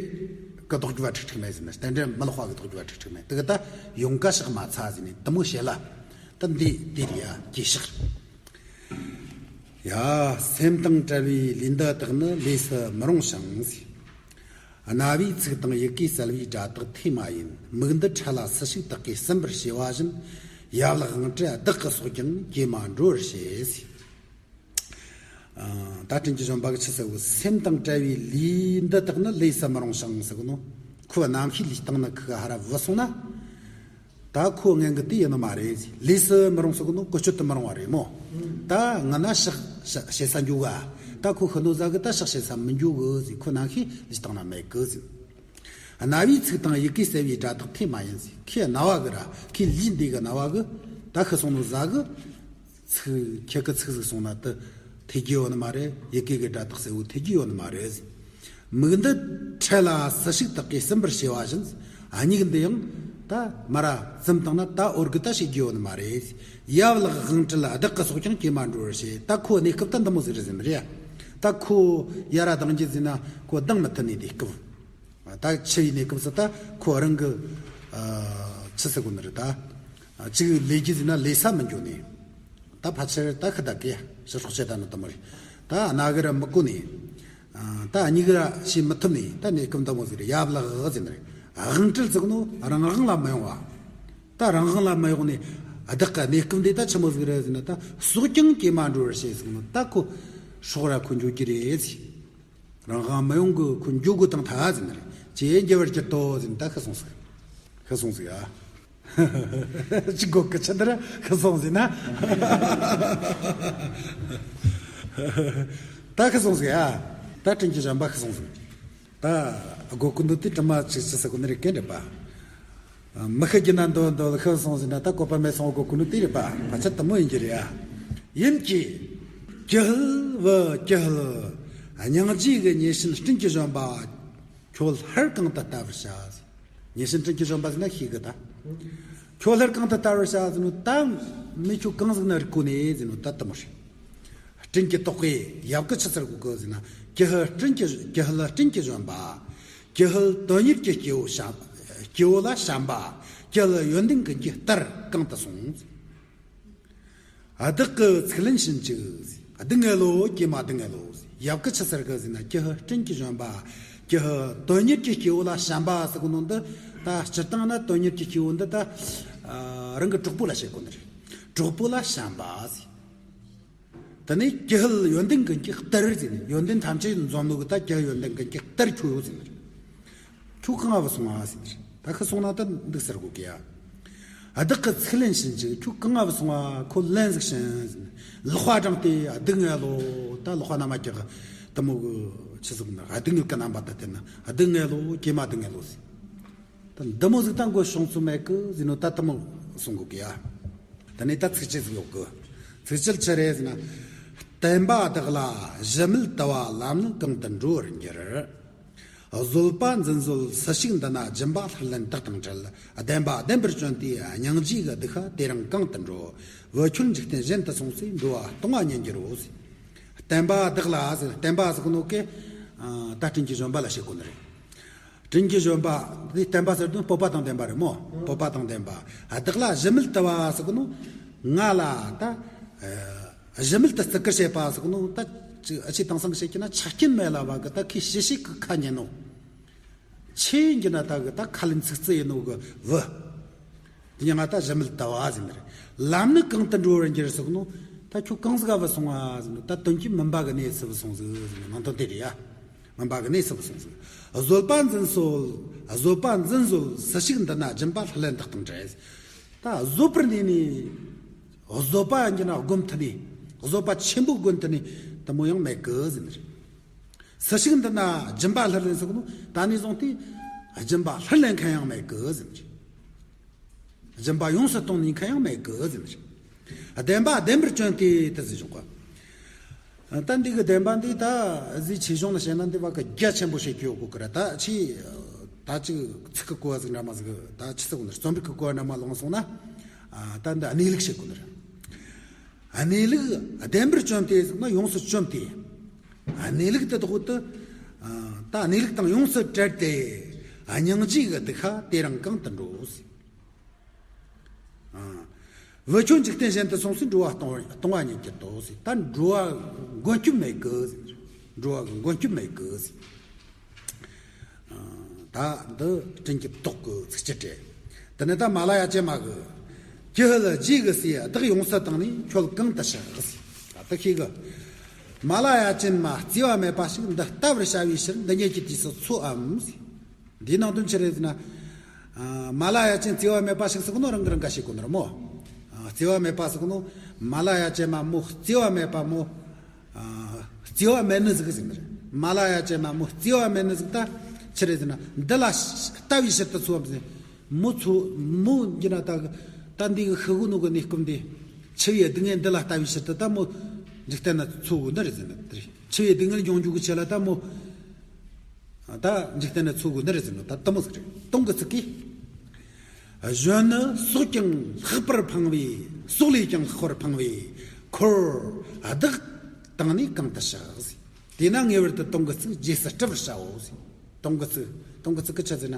གི་ལྡོག་རྒྱུ་བ་ཁྲིག་ཁྲིག་མེད་ཟེར་ན། རྟེན་འབྲེལ་མི་ལྡོག་པ་གི་ལྡོག་རྒྱུ་བ་ཁྲིག་ཁྲིག་མེད། དེ་གི་ད་ཡོང་ཀ་ཕྱག་མ་འཚལ་ཟེར་ནས་དེ་མོ་བཤད་ལ། ད་འདི་འདི་རེད་ཡ་གུས་ཕྱག་ཡ། སེམས་དང་བྲལ་བའི་ལུས་འདི་དག་ནི་ལས་སུ་མི་རུང་ཞིང་ཟེར། རྣ་བའི་ཚིག་དང་ཡི་གེས་གསལ་བའི་སྒྲ་དག་ཐོས་མ་ཡིན། མིག་འདི་ཕྲལ་ལ་སུ་ཞིག་བདག་གིས་ཟིན་པར་བྱས་པ་བཞིན། ཡབ་ལ་དབང་ཁྲིད་བདག་གི་སྲོག་ཀྱང་གྱེས་མ་འགྲོ་བར་བྱེད་ཟེར། ཨ། ད་དྲིན་གྱི་བཞོན་པ་གི་ཆི་ཟེར་བོ། སེམས་དང་བྲལ་བའི་ལུས་འདི་དག་ནི་ལས་སུ་མི་རུང་ཞིང་ཟེར་གི་ནོ། ཁོའི་རྣམ་ཤེས་ལུས་སྟེང་ན་ཁུ་ག་ཧ་ར་བུད་སོང་ན། ད་ཁོ་སྔོན་གི་དེ་ཡིན་ནི་མ་རེད། ལས་སུ་མི་རུང་ཟེར་གི་ནོ་བཀོལ་སྤྱོད་དུ་མི་རུང་བ་རེད་མོ། ད་ང་ན་ཕྱག་ཕྱག་བྱེད་ས་འགྱོ་ག། ད་ཁོ་ཤི་ནོ་ཟ་གི་ད་ཕྱག་བྱེད་ས་མི་འགྱོ་གི་ཟེར། ཁོའི་རྣམ་ཤེས་ལུས་སྟེང་ན་མེད་གི་ཟེར། རྣ་བའི་ཚིག་དང་ཡི་གེས་གསལ་བའི་སྒྲ་དག་ཐོས་མ་ཡིན་ཟེར། ཁོའི་རྣ་བ་གི་ར་ཁོའི་ལུས་འདི་གི་རྣ་བ་གི་ད་ཤི་སོང་ནོ་ཟ་གི། ཚིག་ཁྱེད་ཀྱི་ཚིག་ཟིག་སོང་ན་དེ་ཐོས་རྒྱུ་ཡོད་ནི་མ་རེད། ཡི་གེ་གི་སྒྲ་དག་གསལ་བོ་ཐོས་རྒྱུ་ཡོད་ནི་མ་རེད། མིག་འདི་ཕྲལ་ལ་སུ་ཞིག་བདག་གིས་ཟིན་པར་བྱས་པ་བཞིན། ཨ་མྱིག་འདི་ཡང་ད་མ་ར་བཙུམ་བཏང་ན་ད་འོར་གི་ད་ཤེས་རྒྱུ་ཡོད་ནི་མ་རེད། ཡབ་ལ་དབང་ཁྲིད་བདག་གི་སྲོག་ཀྱང་གྱེས་མ་འགྲོ་བར་བྱེད། ད་ཁོ་གནས་སྐབས་ད་འདི་མོ་ཟིག་རེད་ཟེར་ནི་རེད། ད་ཁོ་ཡ་ར་ལྡང་རྒྱུ་ཟེར་ན་ཁོ་ལྡང་མི་ཐུབ་ནི་དེ་སྐབས། ད་འཆི་བའི་གནས་སྐབས་སུ་ད་ཁོ་རང་གི་ཨ་ཆི་ཟེར་གོ་ནི་རེད་ད། ཨ་ཅིག་ལས་རྒྱུ་ཟེར་ན་ལས་ས་མི་འགྱོ་ནས། ད་ཕལ་ཆེར་ད་ཤི་ད་གི་ཕྱི་སྲོག་བཅད་ད་ནི་དེ་མོ་རེད། ད་རྣ་གི་ར་མི་གོ་ནས། ཨ་ད་མྱིག་ར་ཤེས་མི་ཐུབ་ནས་ད་གནས་སྐབས་འདི་མོ་ཟིག་རེད། ཡབ་ལ་དབང་ཟེར་ནི་རེད། དབང་ཁྲིད་ཟེར་གོ་ནོ་རང་དབང་ལ་མི་ཡོང་བ། ད་རང་དབང་ལ་མི་ཡོང་ནས་བདག་གི་གནས་སྐབས་འདི་ད་ཆི་མོ་ཟིག་རེད་ཟེར་ན། ད་སྲོག་ཀྱང་གྱེས་མ་འགྲོ་བར་བྱེད་ཟེར་གོ་ནོ། ད་ཁོ་སྲོག་ར་ཁོ་འགྱོ་རྒྱུ་རེད་ཟེར། རང་དབང་མི་ཡོང་གི་ཁོ་འགྱོ་དགོས་དང་ཐ་ཟེར་ནི་རེད། ཅེས་འགྱེལ་བར་གྱུར་ཏོ་ཟེར་ནི། ད་ཤི་སོང་ཟིག་ཤི་སོང་ཟིག་ཨ། ཅི་གོ་གི་ཆི་འདིར་ཤི་སོང་ཟིག་ན། ད་ཤི་སོང་ཟིག་ཨ། ད་དྲིན་གྱི་བཞོན་པ་ཤི་སོང་ཟིག་ད་སྒོ་ཀུན་ཏུ་དེ་དྲི་མ་ཅིག་ཅི་ཟེར་གོ་ནི་རེད་ཀན་རེད་པ། མི་ཤི་རྒྱུ་ན་འདོད་འདོད་ཤི་སོང་ཟེར་ན། ད་བཀོད་པ་མེད་སོང་གོ་ཀུན་ཏུ་དེ་རེད་པ། ཕལ་ཆེར་དེ་མོ་ཡིན་གྱི་རེད་ཨ། ཡིན་གྱི། ཀྱི་ཧུད་བུ་ཀྱི་ཧུད། སྙིང་རྗེ་གི་མྱི་བྱེད་དྲིན་གྱི་བཞོན་པ། ཁྱོད་སླར་གང་དུ་བལྟ་བར་བྱ། མྱི་བྱེད་དྲིན་གྱི་བཞོན་པ་ཟེར་ན་ཤེས་གི་ད། ཁྱོད་སླར་གང་དུ་བལྟ་བར་བྱ་ཟེར་ནོ། ད་མི་ཁྱོད་གང་ཟིག་ན་རིག་གོ་ནས་ཟེར་ནོ། ད་དེ་མོ་རེད། སྤྲིན་གྱི་ཏོག་གིས་ཡབ་ཀྱི་ཆི་ཟེར་གོ་གི་ཟེར་ན། ཀྱི་ཧུད་སྤྲིན་གྱི་ཀྱི་ཧུད་ལ་སྤྲིན་གྱི་བཞོན་པ། ཀྱི་ཧུད་དོན་གཉེར་གྱི་སྐྱེ་བོ་བྱམས་སྐྱེ་བོ་ལ་བྱམས་པ། ཀྱི་ཧུད་ཡོན་ཏན་ཀུན་གྱི་གཏེར་གང་དུ་སོང་། བདག་གི་ཚིག་ལན་བྱིན་ཅིག་སྡུག་བསྔལ་ལོ། ཀྱེ་མ་སྡུག་བསྔལ་ལོ། ཡབ་ཀྱི་ཆི་ཟེར་གི་ཟེར་ན། ཀྱི་ཧུད་སྤྲིན་གྱི་བཞོན་པ། ཀྱི་ཧུད་དོན་གཉེར་གྱི་སྐྱེ་བོ་ལ་བྱམས་པ་ཟེར་གོ་ནོ་འདི། ད་སྤྱིར་བཏང་ན་དོན་གཉེར་གྱི་སྐྱེ་བོ་འདི་ད་ཨ་རང་གི་གྲོགས་པོ་ལ་བཤད་གོ་ནི་རེད། གྲོགས་པོ་ལ་བྱམས་པ་ཟེར། དེ་ནས་ཀྱི་ཧུད་ཡོན་ཏན་ཀུན་གྱི་གཏེར་ཟེར་ནས། ཡོན་ཏན་ཐམས་ཅད་འཛོམས་ནོ་གི་ད་ཀྱི་ཧུད་ཡོན་ཏན་ཀུན་གྱི་གཏེར་ཁྱོད་ཡོད་ཟེར་ནི་རེད། ཁྱོད་གང་ང་བུད་སོང་ང་ཟེར་ནི་རེད། ད་ཤི་སོང་ན་ད་འདུག་ཟེར་གོ་གི་ཡ། བདག་གི་ཚིག་ལན་བྱིན་ཅིག་ཁྱོད་གང་ང་བུད་སོང་ང་། ཁོ་ལན་ཟིག་བྱིན་ཟེར་ནི། ལག་པ་དྲངས་ཏེ་སྡུག་བསྔལ་ལོ། ད་ལག་པ་ན་མ་རྒྱག་གི་དེ་མོ་གི་ཆི་ཟིག་ན་སྡུག་བསྔལ་གི་རྣམ་པ་ད་དེ་ན་སྡུག་བསྔལ་ལོ། ཀྱེ་མ་སྡུག་བསྔལ་ལོ་ཟེར། ད་འདི་མོ་ཟིག་ད་མགོ་ཤོང་ཚུལ་མེད་གི་ཟེར་ནོ། ད་དེ་མོ་གསུང་གོ་གི་ཡ། ད་ནི་ད་ཚིགས་བཅད་ཟིག་ཡོད་གི། ཚིགས་བཅད་ཆི་རེད་ཟེར་ན། བསྟན་པ་བདག་ལ་གཞི་མེད་དུ་བ། ལམ་ནི་གང་དུ་འགྲོ་བར་འགྱུར། བཟོད་པ་འཛིན་བཟོད་སུ་ཞིག་འདི་ན། སྦྱིན་པ་ལྷུར་ལེན་དག་དང་བྲལ། བདེན་པ་བདེན་པར་བཅོམ་དེས་སྙིང་རྗེ་གི། སྡིག་པ་དེ་རང་གང་དུ་འགྲོ། བུ་ཁྱོད་འཇིག་རྟེན་གཞན་དུ་སོང་ཚེ། འགྲོ་བ་སྟོང་བ་ཉིད་འགྱུར་རོ་ཟེར། བསྟན་པ་བདག་ལ་ཟེར། བསྟན་པ་ཟེར་གི་ནོ་གི། ད་དྲིན་གྱི་བཞོན་པ་ལ་བཤད་གོ་ནི་རེད། དྲིན་གྱི་བཞོན་པ་འདི་བསྟན་པ་ཟེར་དུས་སྤོབས་པ་དང་ལྡན་པ་རེད་མོ། སྤོབས་པ་དང་ལྡན་པ། བདག་ལ་གཞི་མེད་དུ་བ་ཟེར་གི་ནོ། ང་ལ་ད། གཞི་མེད་དུ་བརྩི་བཀུར་བྱེད་པ་ཟེར་གི་ནོ། ད་ཅིག་ཨ་ཆེ་དེང་སང་གི་བཤད་ཀྱི་ན་ཆགས་རྐྱེན་མེད་ལ་བ་གི། ད་ཁོས་ཞི་ཞིག་གི་ཁ་ཉན་ནོ། ཆེ་ཡིན་གྱི་ན་ད་གི་ད་ཁ་ལེན་ཚིག་རྩི་ཡིན་ནོ་གི་བུ། དེ་ཡང་ང་ད་གཞི་མེད་དུ་བ་ཟེར་ནི་རེད། ལམ་ནི་གང་དུ་འགྲོ་བར་འགྱུར་ཟེར་གི་ནོ། ད་ཁྱོད་གང་ཟིག་ག་བུད་སོང་བ་ཟེར་ནོ། ད་དོན་གྱིས་མུན་པ་གི་གནས་སུ་བུད་སོང་ཟིག་ཟེར་ནོ། ནང་དོན་དེ་རེད་ཡ། མུན་པ་གི་གནས་སུ་བུད་སོང་ཟིག། བཟོད་པ་འཛིན་བཟོད། བཟོད་པ་འཛིན་བཟོད་སུ་ཞིག་འདི་ན། སྦྱིན་པ་ལྷུར་ལེན་དག་དང་བྲལ། ད་བཟོད་པར་གནས་ནས། བཟོད་པ་ཡིན་གྱི་ན་སྒོམ་ཐུབ་ནས། བཟོད་པ་ཆེན་པོ་སྒོམ་ཐུབ་ནས་དེ་མོ་ཡང་མེད་གི་ཟེར་ནི་རེད། སུ་ཞིག་འདི་ན་སྦྱིན་པ་ལྷུར་ལེན་ཟེར་གི་ནོ། ད་ནས་བཟུང་སྟེ་སྦྱིན་པ་ལྷུར་ལེན་མཁན་ཡང་མེད་གི་ཟེར་ནི་རེད། སྦྱིན་པ་ཡོངས་སུ་གཏོང་ནུས་མཁན་ཡང་མེད་གི་ཟེར་ནི་རེད། བདེན་པ་བདེན་པར་བཅོམ་དེས་དེ་ཟེར་བཞག་གོ། ད་འདི་གི་བདེན་པ་འདི་ད་གཟི་ཆེ་གཞུང་ལ་བཤད་ན་འདི་བ་གི་རྒྱ་ཆེན་པོ་བཤད་རྒྱུ་ཡོད་གོ་གི་ར། ད་ཆེ་ད་ཅིག་ཚིག་གི་གོ་བ་ཟིག་འདྲ་མ་ཟིག། ད་ཆི་ཟེར་གོ་ནི། རྩོམ་རིག་གི་གོ་བ་འདྲ་མ་ལོངས་སོང་ན། ད་འདི་གནས་ལུགས་བཤད་གོ་ནི་རེད། གནས་ལུགས་བདེན་པར་བཅོམ་དེ་ཟེར་ན་ཡོངས་སུ་བཅོམ་དེ། གནས་ལུགས་དེ་དག་ཏུ། ད་གནས་ལུགས་དང་ཡོངས་སུ་བྲལ་ཏེ། སྙིང་རྗེ་གི་སྡིག་པ་དེ་རང་གང་དུ་འགྲོ་ཟེར། བུ་ཁྱོད་འཇིག་རྟེན་གཞན་དུ་སོང་ཚེ། འགྲོ་བ་སྟོང་སྟོང་བ་ཉིད་འགྱུར་ཏོ་ཟེར། ད་འགྲོ་བ་མགོན་སྐྱོབ་མེད་གི་ཟེར། འགྲོ་བ་མགོན་སྐྱོབ་མེད་གི་ཟེར། ད་འདི་དྲིན་གྱི་བདག་གི་ཚིགས་བཅད་རེད། དེ་ནས་ད་མ་ལ་ཡ་ཅན་མ་གི། ཀྱི་ཧུད་རྗེ་གི་སྲས། བདག་ཡོངས་སུ་དང་ནས། ཁྱོད་གང་དུ་གཤེགས་ཟེར། ད་ཤེས་གི། མ་ལ་ཡ་ཅན་མ་བརྩེ་བ་མེད་པ་ཞིག། འདི་ལྟ་བར་བྱ་བའི་ཕྱིར། འདི་ཉིད་ཀྱི་དུས་སུ་འཚོའམ་ཟེར། འདིའི་ནང་དོན་ཆི་རེད་ཟེར་ན། མ་ལ་ཡ་ཅན་བརྩེ་བ་མེད་པ་ཞིག་ཟེར་གི་ནོ་རང་གི་རང་ག་བཤད་གོ་ནི་རེད་མོ། བརྩེ་བ་མེད་པ་ཟེར་གི་ནོ། མ་ལ་ཡ་ཅན་མ་མོ་བརྩེ་བ་མེད་པ་མོ། བརྩེ་བ་མེད་ནི་ཟིག་ཟེར་ནི་རེད། མ་ལ་ཡ་ཅན་མ་མོ་བརྩེ་བ་མེད་ནི་ཟིག་ད་ཆི་རེད་ཟེར་ན། འདི་ལ་ལྟ་བའི་ཕྱིར་དུ་འཚོའམ་ཟེར། མོ་འཚོ་མོ་འགྱུར་ན་ད་ད་འདི་གི་ཤི་གོ་ནོ་གི་གནས་སྐབས་འདི། འཆི་བའི་སྡུག་བསྔལ་འདི་ལ་ལྟ་བའི་ཕྱིར་དུ་ད་མོ་འཇིག་རྟེན་ན་འཚོ་དགོས་ནི་རེད་ཟེར་ནི་དེ་རེད། འཆི་བའི་སྡུག་བསྔལ་མྱོང་རྒྱུ་གི་ཆེད་ལ་ད་མོ། ད་འཇིག་རྟེན་ན་འཚོ་དགོས་ནི་རེད་ཟེར་ནོ། ད་དེ་མོ་ཟིག་རེད། དུང་གི་ཚིག་གིས། གཞོན་ནུ་སྲོག་ཀྱང་ལྷག་པར་ཕངས་པའི། སྲོག་ལས་ཀྱང་ལྷག་པར་ཕངས་པའི་འཁོར་བདག་དང་ནི་གང་དུ་གཤེགས་ཟེར། དེས་ན་ངེས་པར་དུ་དུང་གི་ཚིག་རྗེས་སུ་སྤྲད་པར་བྱའོ་ཟེར། དུང་གི་ཚིག་དུང་གི་ཚིག་གི་ཆི་ཟེར་ན།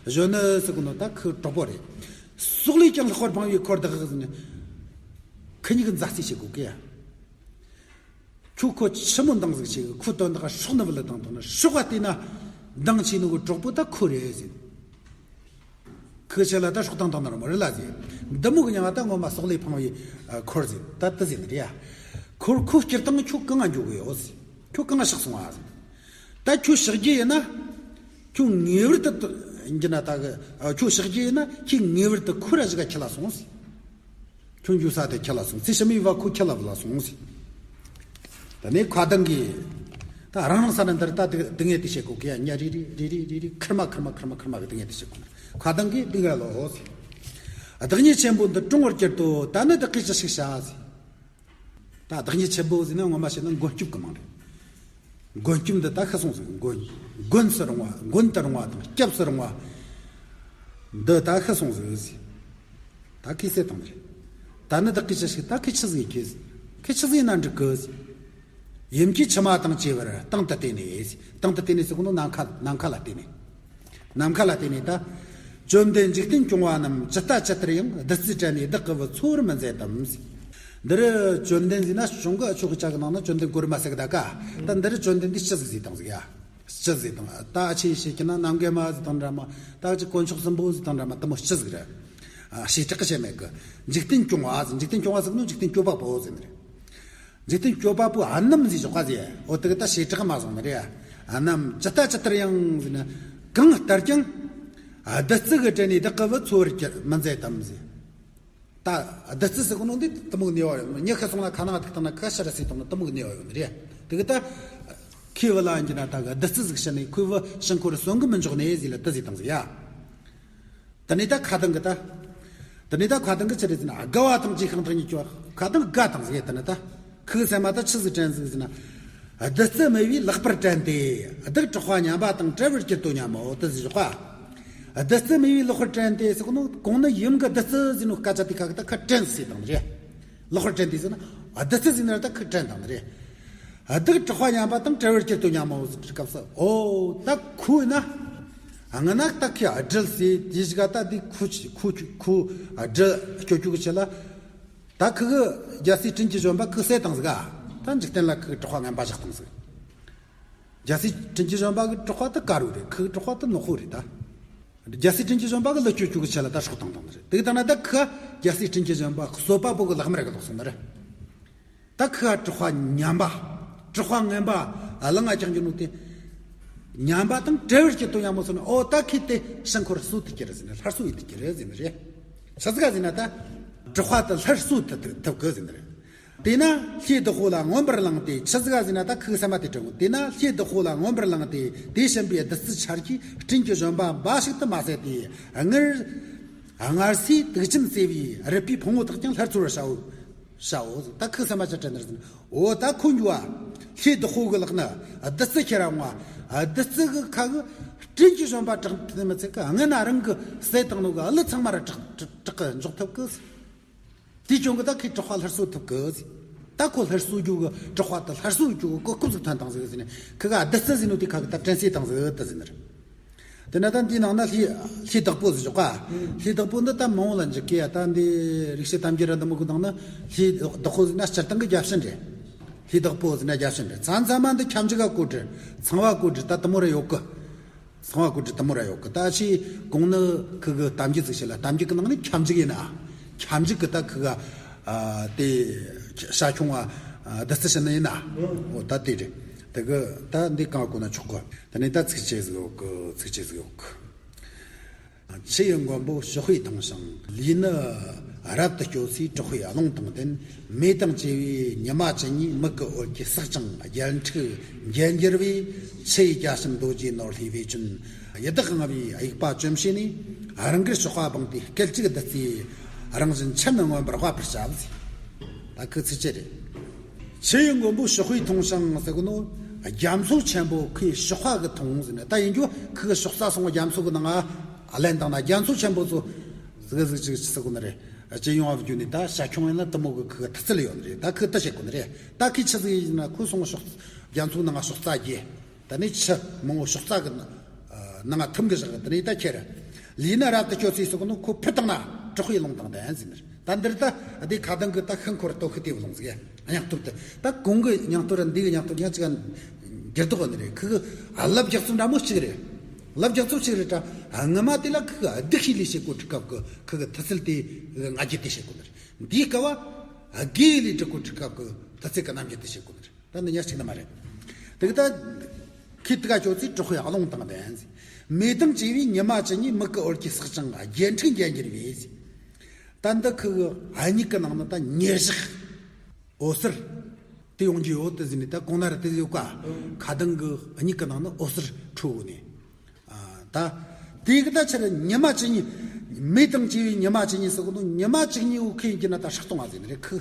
གཞོན་ནུ་ཟེར་གི་ནོ་ད་ཁོའི་གྲོགས་པོ་རེད། སྲོག་ལས་ཀྱང་ལྷག་པར་ཕངས་པའི་འཁོར་བདག་ཟེར་ནས། ཁོ་གཉིས་ཀྱི་མཛའ་བརྩེ་བྱེད་དགོས་གི་ཡ། ཁྱོད་ཁོ་ཆི་མོ་འདང་ཟིག་ཆེ་གི། ཁོ་དོན་དག་སྲོག་ནི་བུ་ལ་བཏང་བཏང་ན། སྲོག་ག་བལྟས་ན་འདང་ཆེ་ནོ་གི་གྲོགས་པོ་ད་ཁོ་རེད་ཟེར། ཁོའི་ཆེད་ལ་ད་སྲོག་བཏང་བཏང་ན་ར་མོ་རེད་ལ་ཟེར། འདི་མོ་གི་མྱིང་ང་ད་ངོ་མ་སྲོག་ལས་ཕངས་པའི་འཁོར་ཟེར། ད་དེ་ཟེར་ནི་རེད་ཡ། འཁོར་ཁོ་སྐྱུར་བཏང་ཁྱོད་གང་ང་འགྱོ་གི་ཡོད་ཟེར། ཁྱོད་གང་ང་གཤེགས་སོང་བ་ཟེར། ད་ཁྱོད་གཤེགས་རྒྱུ་ཡིན་ན། ཁྱོད་ངེས་པར་དུ་འགྱུར་ན་ད་གི། ཁྱོད་གཤེགས་རྒྱུ་ཡིན་ན་ཁྱོད་ངེས་པར་དུ་ཁོ་ར་ཞིག་ག་ཁྱེར་ལ་སོང་ཟེར། ཁྱོད་འགྱོ་ས་དེ་ཁྱེར་ལ་སོང་། ཚེ་ཕྱི་མའི་བ་ཁོ་ཁྱེར་ལ་བུད་ལ་སོང་ཟེར། ད་ནས་མཁའ་ལྡིང་གིས། ད་རང་རང་ས་ན་འདིར་ད་སྡུག་སྡུག་བསྔལ་དེ་བྱེད་གོ་གི་ཡ། ཉ་རི་རི་རི་རི་རི་རི་ཁུར་མ་ཁུར་མ་ཁུར་མ་ཁུར་མ་གི་སྡུག་བསྔལ་དེ་བྱེད་གོ་ན། མཁའ་ལྡིང་གིས་སྡུག་བསྔལ་ལོ་ཟེར། བདག་ཉིད་ཆེན་པོ་འདི་བཀྲོང་བར་གྱུར་ཏོ། ད་ནི་བདག་གིས་ཅི་ཞིག་བྱ་ཟེར། ད་བདག་ཉིད་ཆེན་པོ་ཟེར་ན་ངོ་མ་བཤད་ན་མགོན་སྐྱོབ་གི་མིང་རེད། མགོན་སྐྱོབ་འདི་ད་ཤི་སོང་ཟིག། མགོན། མགོན་སུ་རུང་བ། མགོན་དུ་རུང་བ་དང་སྐྱབས་སུ་རུང་བ། འདི་ད་ཤི་སོང་ཟིག་ཟེར། ད་ཁོས་བསད་བཏང་རེད། ད་ནི་བདག་གིས་ཅི་ཞིག། ད་ཁོས་ཆི་ཟིག་ཁོས་ཟེར། ཁོས་ཆི་ཟིག་ན་འགྲིག་གི་ཟེར། ཡུམ་གྱི་མཆི་མ་དང་བཅས་པར་སྟེང་དུ་བལྟས་ནས་ཟེར། སྟེང་དུ་བལྟས་ནས་ཟེར་གོ་ནོ་ནམ་མཁའ་ནམ་མཁའ་ལ་བལྟས་ནས། ནམ་མཁའ་ལ་བལྟས་ནས་ད། བཅོམ་ལྡན་འཇིག་རྟེན་སྐྱོང་བ་རྣམས། ཇི་ལྟ་ཇི་ལྟར་ཡང་། བདུད་རྩིའི་གྲལ་ནས་བདག་གི་བུ། འཚོ་བར་མི་མཛད་དམ་ཟེར། འདི་རུ་བཅོམ་ལྡན་ཟེར་ན་གཞུང་གི་ཆོ་ག་ཅིག་གི་ནང་ན་བཅོམ་ལྡན་གོ་རིམ་མ་ཟེར་གི་ད་ཀ། ད་འདི་རུ་བཅོམ་ལྡན་འདིས་ཅི་ཟིག་ཟེར་བཏང་ཟིག་ཡ། ཅི་ཟིག་ཟེར་བཏང་། ད་ཆི་ཟིག་ཟེར་གི་ན་རྣམ་རྒྱལ་མ་ཟེར་བཏང་འདྲ་མ། ད་ཅི་དཀོན་མཆོག་གསུམ་པོ་ཟེར་བཏང་འདྲ་མ། དེ་མོ་ཅི་ཟིག་རེད། ཨ། བྱེ་བྲག་གི་བཤད་མེད་གི། འཇིག་རྟེན་སྐྱོང་བ་ཟེར། འཇིག་རྟེན་སྐྱོང་བ་ཟེར་གི་ནོ་འཇིག་རྟེན་སྐྱོབ་པ་པོ་ཟེར་ནི་རེད། འཇིག་རྟེན་སྐྱོབ་པ་པོ་རྣམས་ཟེར་བཞག་པ་ཟེར། འོ་དེ་གི་ད་བྱེ་བྲག་མ་སོང་ནི་རེད། རྣམས་ཇི་ལྟ་ཇི་ལྟར་ཡང་ཟེར་ན། གང་ལྟར་ཀྱང་། བདུད་རྩི་གི་གྲལ་ནས་བདག་གི་བུ། འཚོ་བར་གྱུར་མི་མཛད་དམ་ཟེར། ད་བདུད་རྩི་ཟེར་གོ་ནོ་འདི་དེ་མོ་གི་ནུས་པ་ཡོད། མྱི་ཤི་སོང་ན་ཁ་ནང་ཐུག་བཏང་ན་ཁ་ཤི་ར་ཟེར་བཏང་ན་དེ་མོ་གི་ནུས་པ་ཡོད་ནི་རེད། དེ་གི་ད་ཁོའི་བུ་ལ་ཡིན་གྱི་ན་ད་གི་བདུད་རྩི་ཟིག་བྱིན་ནས་ཁོའི་བུ་ཤི་འཁོར་གསོན་གི་མི་འཇོག་ནས་ཟེར་ལ་དེ་ཟེར་བཏང་ཟིག་ཡ། དེ་ནས་ད་མཁའ་ལྡིང་གིས་ད། དེ་ནས་ད་ཁ་དང་གི་ཆི་རེད་ཟེར་ན། དགའ་བ་དང་བཅས་ཤིང་དང་ཉིད་ཀྱང་། ཁ་དང་དགའ་དང་ཟེར། དེ་ནས་ད་ཁོའི་སེམས་མ་ད་ཆི་ཟིག་དྲན་ཟིག་ཟེར་ན། བདུད་རྩི་མེད་པའི་ལེགས་པར་དྲན་ཏེ། སྡུག་དྲེགས་པ་ཉམས་པ་དང་བྲལ་བར་གྱུར་ཏོ་སྙམ་མོ། དེ་ཟེར་བ། བདུད་རྩི་མེད་པའི་ལེགས་པར་དྲན་ཏེ་ཟེར་གོ་ནོ། གོང་ནས་ཡུམ་གྱི་བདུད་རྩི་ཟེར་ནོ་སྐད་ཆ་དེ་ཁ་གི་ད་ཁོ་དྲན་ཟེར་དང་རེད། ལེགས་པར་དྲན་ཏེ་ཟེར་ན། བདུད་རྩི་ཟེར་ན་ད་ཁོ་དྲན་དང་རེད། སྡུག་དྲེགས་པ་ཉམས་པ་དང་བྲལ་བར་གྱུར་ཏོ་སྙམ་མོ་ཟེར་སྐབས་སུ། ཨོ་ད་ཁོ་ན། ང་ན་ད་ཁོས་སྦྲུལ་ཟེར་དེ་ཞིག་ག་ད་དེ་ཁོ་ཁོ་ཁོ་སྦྲུལ་སྐྱོ་སྐྱོ་གི་ཆེད་ལ། ད་ཁོ་གི་རྒྱལ་སྲས་དྲིན་གྱི་བཞོན་པ་ཁོས་བསད་བཏང་ཟིག་ག་ད་འཇིག་རྟེན་ལ་ཁོ་གི་དྲེགས་པ་ངན་པ་བཞག་བཏང་ཟིག་རྒྱལ་སྲས་དྲིན་གྱི་བཞོན་པ་གི་དྲེགས་པ་དེ་དཀར་བོ་རེད། ཁོ་གི་དྲེགས་པ་དེ་ནག་པོ་རེད་ད། རྒྱལ་སྲས་དྲིན་གྱི་བཞོན་པ་གི་ལུས་སྐྱོ་སྐྱོ་གི་ཆེད་ལ་ད་སྲོག་བཏང་བཏང་ནི་རེད། དེ་གི་ད་ན་ད་ཁོ་རྒྱལ་སྲས་དྲིན་གྱི་བཞོན་པ་གསོད་པ་པོ་གི་ལག་དམར་གི་ལོག་སོང་ནི་རེད། ད་ཁོ་གི་དྲེགས་པ་ཉམས་པ། དྲེགས་པ་ངན་པ་ལངས་ང་ཀྱང་གྱི་ནོ་དེ། ཉམས་པ་དང་བྲལ་བར་གྱུར་ཏོ་སྙམ་མོ་ཟེར་ན། ཨོ་ད་ཁོས་དེ་ཕྱིར་འཁོར་གསོད་དུ་གྱུར་ཟེར་ནི། སླར་གསོ་ཡེད་དུ་གྱུར་ཟེར་ནི་རེད། ཆི་ཟིག་ག་ཟེར་ན་ད། དྲེགས་པ་དེ་སླར་གསོ་ཐུབ་ཐུབ་གི་ཟེར་ནི་རེད། དེས་ན་ལྷའི་བདག་པོ་ལ་མངོན་པར་བླངས་ཏེ། ཆི་ཟིག་ག་ཟེར་ན་ད་ཁོའི་སེམས་མ་དེ་དྲན་གོ། དེས་ན་ལྷའི་བདག་པོ་ལ་མངོན་པར་བླངས་ཏེ། དེས་བྱིན་པའི་བདུད་རྩི་ཆར་གྱིས་དྲིན་གྱི་བཞོན་པ་འབའ་ཞིག་ཏུ་མ་བསྲེགས་ཏེ། སྔར་སྔར་སྲས་དུག་ཅན་བསྲེས་པའི་རུས་པའི་ཕུང་པོ་དག་ཀྱང་སླར་འཚོལ་བར་བྱའོ། བྱའོ། ད་ཁོའི་སེམས་མ་ཆི་དྲན་ནི་རེད་ཟེར་ན། ཨོ་ད་ཁོ་འགྱོ་བ། ལྷའི་བདག་པོ་གི་ལག་ནས་བདུད་རྩི་ཁྱེར་ར་འོང་བ། བདུད་རྩི་གི་ཁ་གི་དྲིན་གྱི་བཞོན་པ་དྲེགས་ཏེ་མི་ཚད་གི། སྔོན་ན་རང་གི་བསད་བཏང་ནོ་གི་ཀླུ་ཚང་མ་ར་དྲེགས་དྲེགས་གི་འཇོག་ཐུབ་གི། དེའི་རྐྱེན་གི་ད་ཁོས་དྲེགས་པ་སླར་གསོ་ཐུབ་གི། ད་ཁོ་སླར་གསོ་རྒྱུ་གི་དྲེགས་པ་དེ་སླར་གསོ་རྒྱུ་གི་གོ་སྐབས་ཟིག་ཐོན་བཏང་ཟིག་ཟེར་ནས། ཁོ་གི་བདུད་རྩི་ཟེར་ནོ་དེ་ཁ་གི་ད་དྲན་གསོས་བཏང་ཟིག་ད་ཟེར་ནི་རེད། དེ་ན་ད་འདིའི་ནང་ན་ལྷའི་ལྷའི་བདག་པོ་ཟེར་ཆོག་ག་ལྷའི་བདག་པོ་འདི་ད་མང་བོ་ལ་འཇུག་གི་ཡ། ད་འདི་རིག་བྱེད་གཏམ་རྒྱུད་ར་འདི་མོ་གི་ནང་ན་ལྷའི་བདག་པོ་ཟེར་ན་སྤྱིར་བཏང་གི་བརྒྱ་བྱིན་རེད། ལྷའི་བདག་པོ་ཟེར་ན་བརྒྱ་བྱིན་རེད། མཚམས་མཚམས་མ་འདི་ཁྱབ་འཇུག་ག་གོ་སྒྲིག་ཚངས་པ་གོ་སྒྲིག་ད་དེ་མོ་ར་ཡོད་གི། ཚངས་པ་གོ་སྒྲིག་དེ་མོ་ར་ཡོད་གི། ད་ཕྱིས་གོང་ནི་ཁོ་གི་གཏམ་རྒྱུད་ཟིག་བཤད་ལ། གཏམ་རྒྱུད་གི་ནང་ནས་ཁྱབ་འཇུག་ཡིན་ན། ཁྱབ་འཇུག་གི་ད་ཁོ་ག་ཨ་དེ་ཤ་ཁྱུང་བ་ཨ་བདུད་རྩི་བྱིན་ནི་ཡིན་ན། འོ་ད་དེ་རེད། དེ་གི་ད་འདི་གང་གོ་ན་ཆོག་གི། དེ་ནས་ད་ཚིགས་བཅད་ཟིག་ཡོད་གི། ཚིགས་བཅད་ཟིག་ཡོད་གི། ཆུ་ཡི་མགོན་པོ་ཕྱོགས་པས་འཐུངས་ཤིང་། ལུས་ནི་རབ་ཏུ་སྐྱོ་སའི་དྲེགས་པའི་རླུང་དང་ལྡན། མེ་དང་བཅས་པའི་ཉི་མ་བཅུ་གཉིས་མིག་གི་འོད་ཀྱིས་བསྲེགས་ཀྱང་རྒྱན་འཁྲིགས་འགྱེལ་འགྱུར་བས། ཆུ་ཡི་བརྒྱ་བྱིན་རྡོ་རྗེ་ནོར་ལྷའི་བེ་ཅོན་ཡི་དྭགས་དབང་པོའི་དབྱུག་པ་བཅོམ་བྱས་ནས། རང་དགར་ཕྱོགས་པ་སྦངས་ཏེ་སྐད་ཅིག་བདུད་རྩིའི་རང་བཞིན་ཆུ་ནི་མངོན་པར་དབབ་པར་བྱ་བ་ཟེར། ད་ཁོའི་ཚིགས་བཅད་རེད། ཆུ་ཡི་མགོན་པོ་ཕྱོགས་པས་འཐུངས་ཤིང་ཟེར་གོ་ནོ། རྒྱ་མཚོ་ཆེན་པོ་ཁོའི་ཕྱོགས་པ་གིས་འཐུངས་ཟེར་ནས། ད་ཡིན་རྒྱུ་ཁོའི་ཕྱོགས་རྩ་སོང་བ་རྒྱ་མཚོ་གི་ནང་ང་ལེན་བཏང་ན། རྒྱ་མཚོ་ཆེན་པོ་ཚོ་ཟིག་ཟིག་ཅིག་ཟེར་གོ་ནི་རེད། ཅི་ཡོང་བ་བརྒྱུད་ནས་ད་བྱ་ཁྱུང་ཡིན་ན་དེ་མོ་གི་ཁོའི་མཐུ་རྩལ་ཡོད་ནི་རེད། ད་ཁོས་དེ་བྱེད་གོ་ནི་རེད། ད་ཁོས་ཆི་ཟིག་ཡིན་ན། ཁོ་སོང་ཕྱོགས་རྒྱ་མཚོའི་ནང་ང་ཕྱོགས་རྩ་རྒྱས། ད་ནི་ཆུ་མང་བོ་ཕྱོགས་རྩ་གི་ནང་ང་ཐིམ་གི་བཞག་གི། ད་ནི་ད་ཁྱེར་ལུས་ནི་རབ་ཏུ་སྐྱོ་སའི་ཟེར་གོ་ནོ། ཁོ་ཕུད་བཏང་ན་དྲེགས་པའི་རླུང་དང་ལྡན་ཟེར་ནི་རེད། ད་འདིར་ད་འདི་ཁ་དང་གི་ད་ཤིང་འཁོར་སྟོད་ཁུ་དེ་བླངས་ཟིག་སྙིང་སྟོབས་དེ། ད་གོང་གི་སྙིང་སྟོབས་ར་འདི་གི་སྙིང་སྟོབས་ཉག་ཅིག་འགྱུར་ལྡོག་ནི་རེད། ཁོ་གི་ལབ་རྒྱག་ཚུལ་འདྲ་མོ་གཅིག་རེད། ལབ་རྒྱག་ཚུལ་གཅིག་རེད་དྲ། སྔ་མ་དེ་ལ་ཁོ་གི་སྡུག་ཤོས་ལས་བྱེད་གོ་དུས་སྐབས་ཀྱི་ཁོ་གི་མཐུ་རྩལ་དེ་ང་རྒྱལ་དེ་བྱེད་གོ་ནི་རེད། འདིའི་སྐབས་བ་དགེ་བའི་ལས་སྒྲུབ་གོ་དུས་སྐབས་ཀྱི་མཐུ་རྩལ་གྱི་རྣམ་འགྱུར་དེ་བྱེད་གོ་ནི་རེད། ད་འདི་ཉག་གཅིག་ནི་མ་རེད། དེ་གི་ད་ཁོས་དེ་ག་ཅོ་ཚིག་དྲེགས་པའི་རླུང་དང་ལྡན་ཟེར། མེ་དང་བཅས་པའི་ཉི་མ་བཅུ་གཉིས་མིག་གི་འོད་ཀྱིས་བསྲེགས་ཀྱང་རྒྱན་འཁྲིགས་འགྱེལ་འགྱུར་བས་ཟེར། ད་འདི་ཁོ་གི་མིག་གི་ནང་ནས་ད་ཉེར་བཞག་འོད་ཟེར་དེ་ཡོང་རྒྱུ་ཡོད་དེ་ཟེར་ནས། ད་གོང་ན་ར་དེ་ཡོད་ཀ་ཁ་དང་གི་མིག་གི་ནང་ནས་འོད་ཟེར་འཕྲོ་གོ་ནི། ཨ་ད་དེ་གི་ད་ཆི་རེད། ཉི་མ་བཅུ་གཉིས། མེ་དང་བཅས་པའི་ཉི་མ་བཅུ་གཉིས་ཟེར་གོ་ནོ། ཉི་མ་བཅུ་གཉིས་བོ་ཁོས་ཡིན་གྱི་ན་ད་སྲེག་གཏོང་བ་ཟེར་ནི་རེད། ཁོ་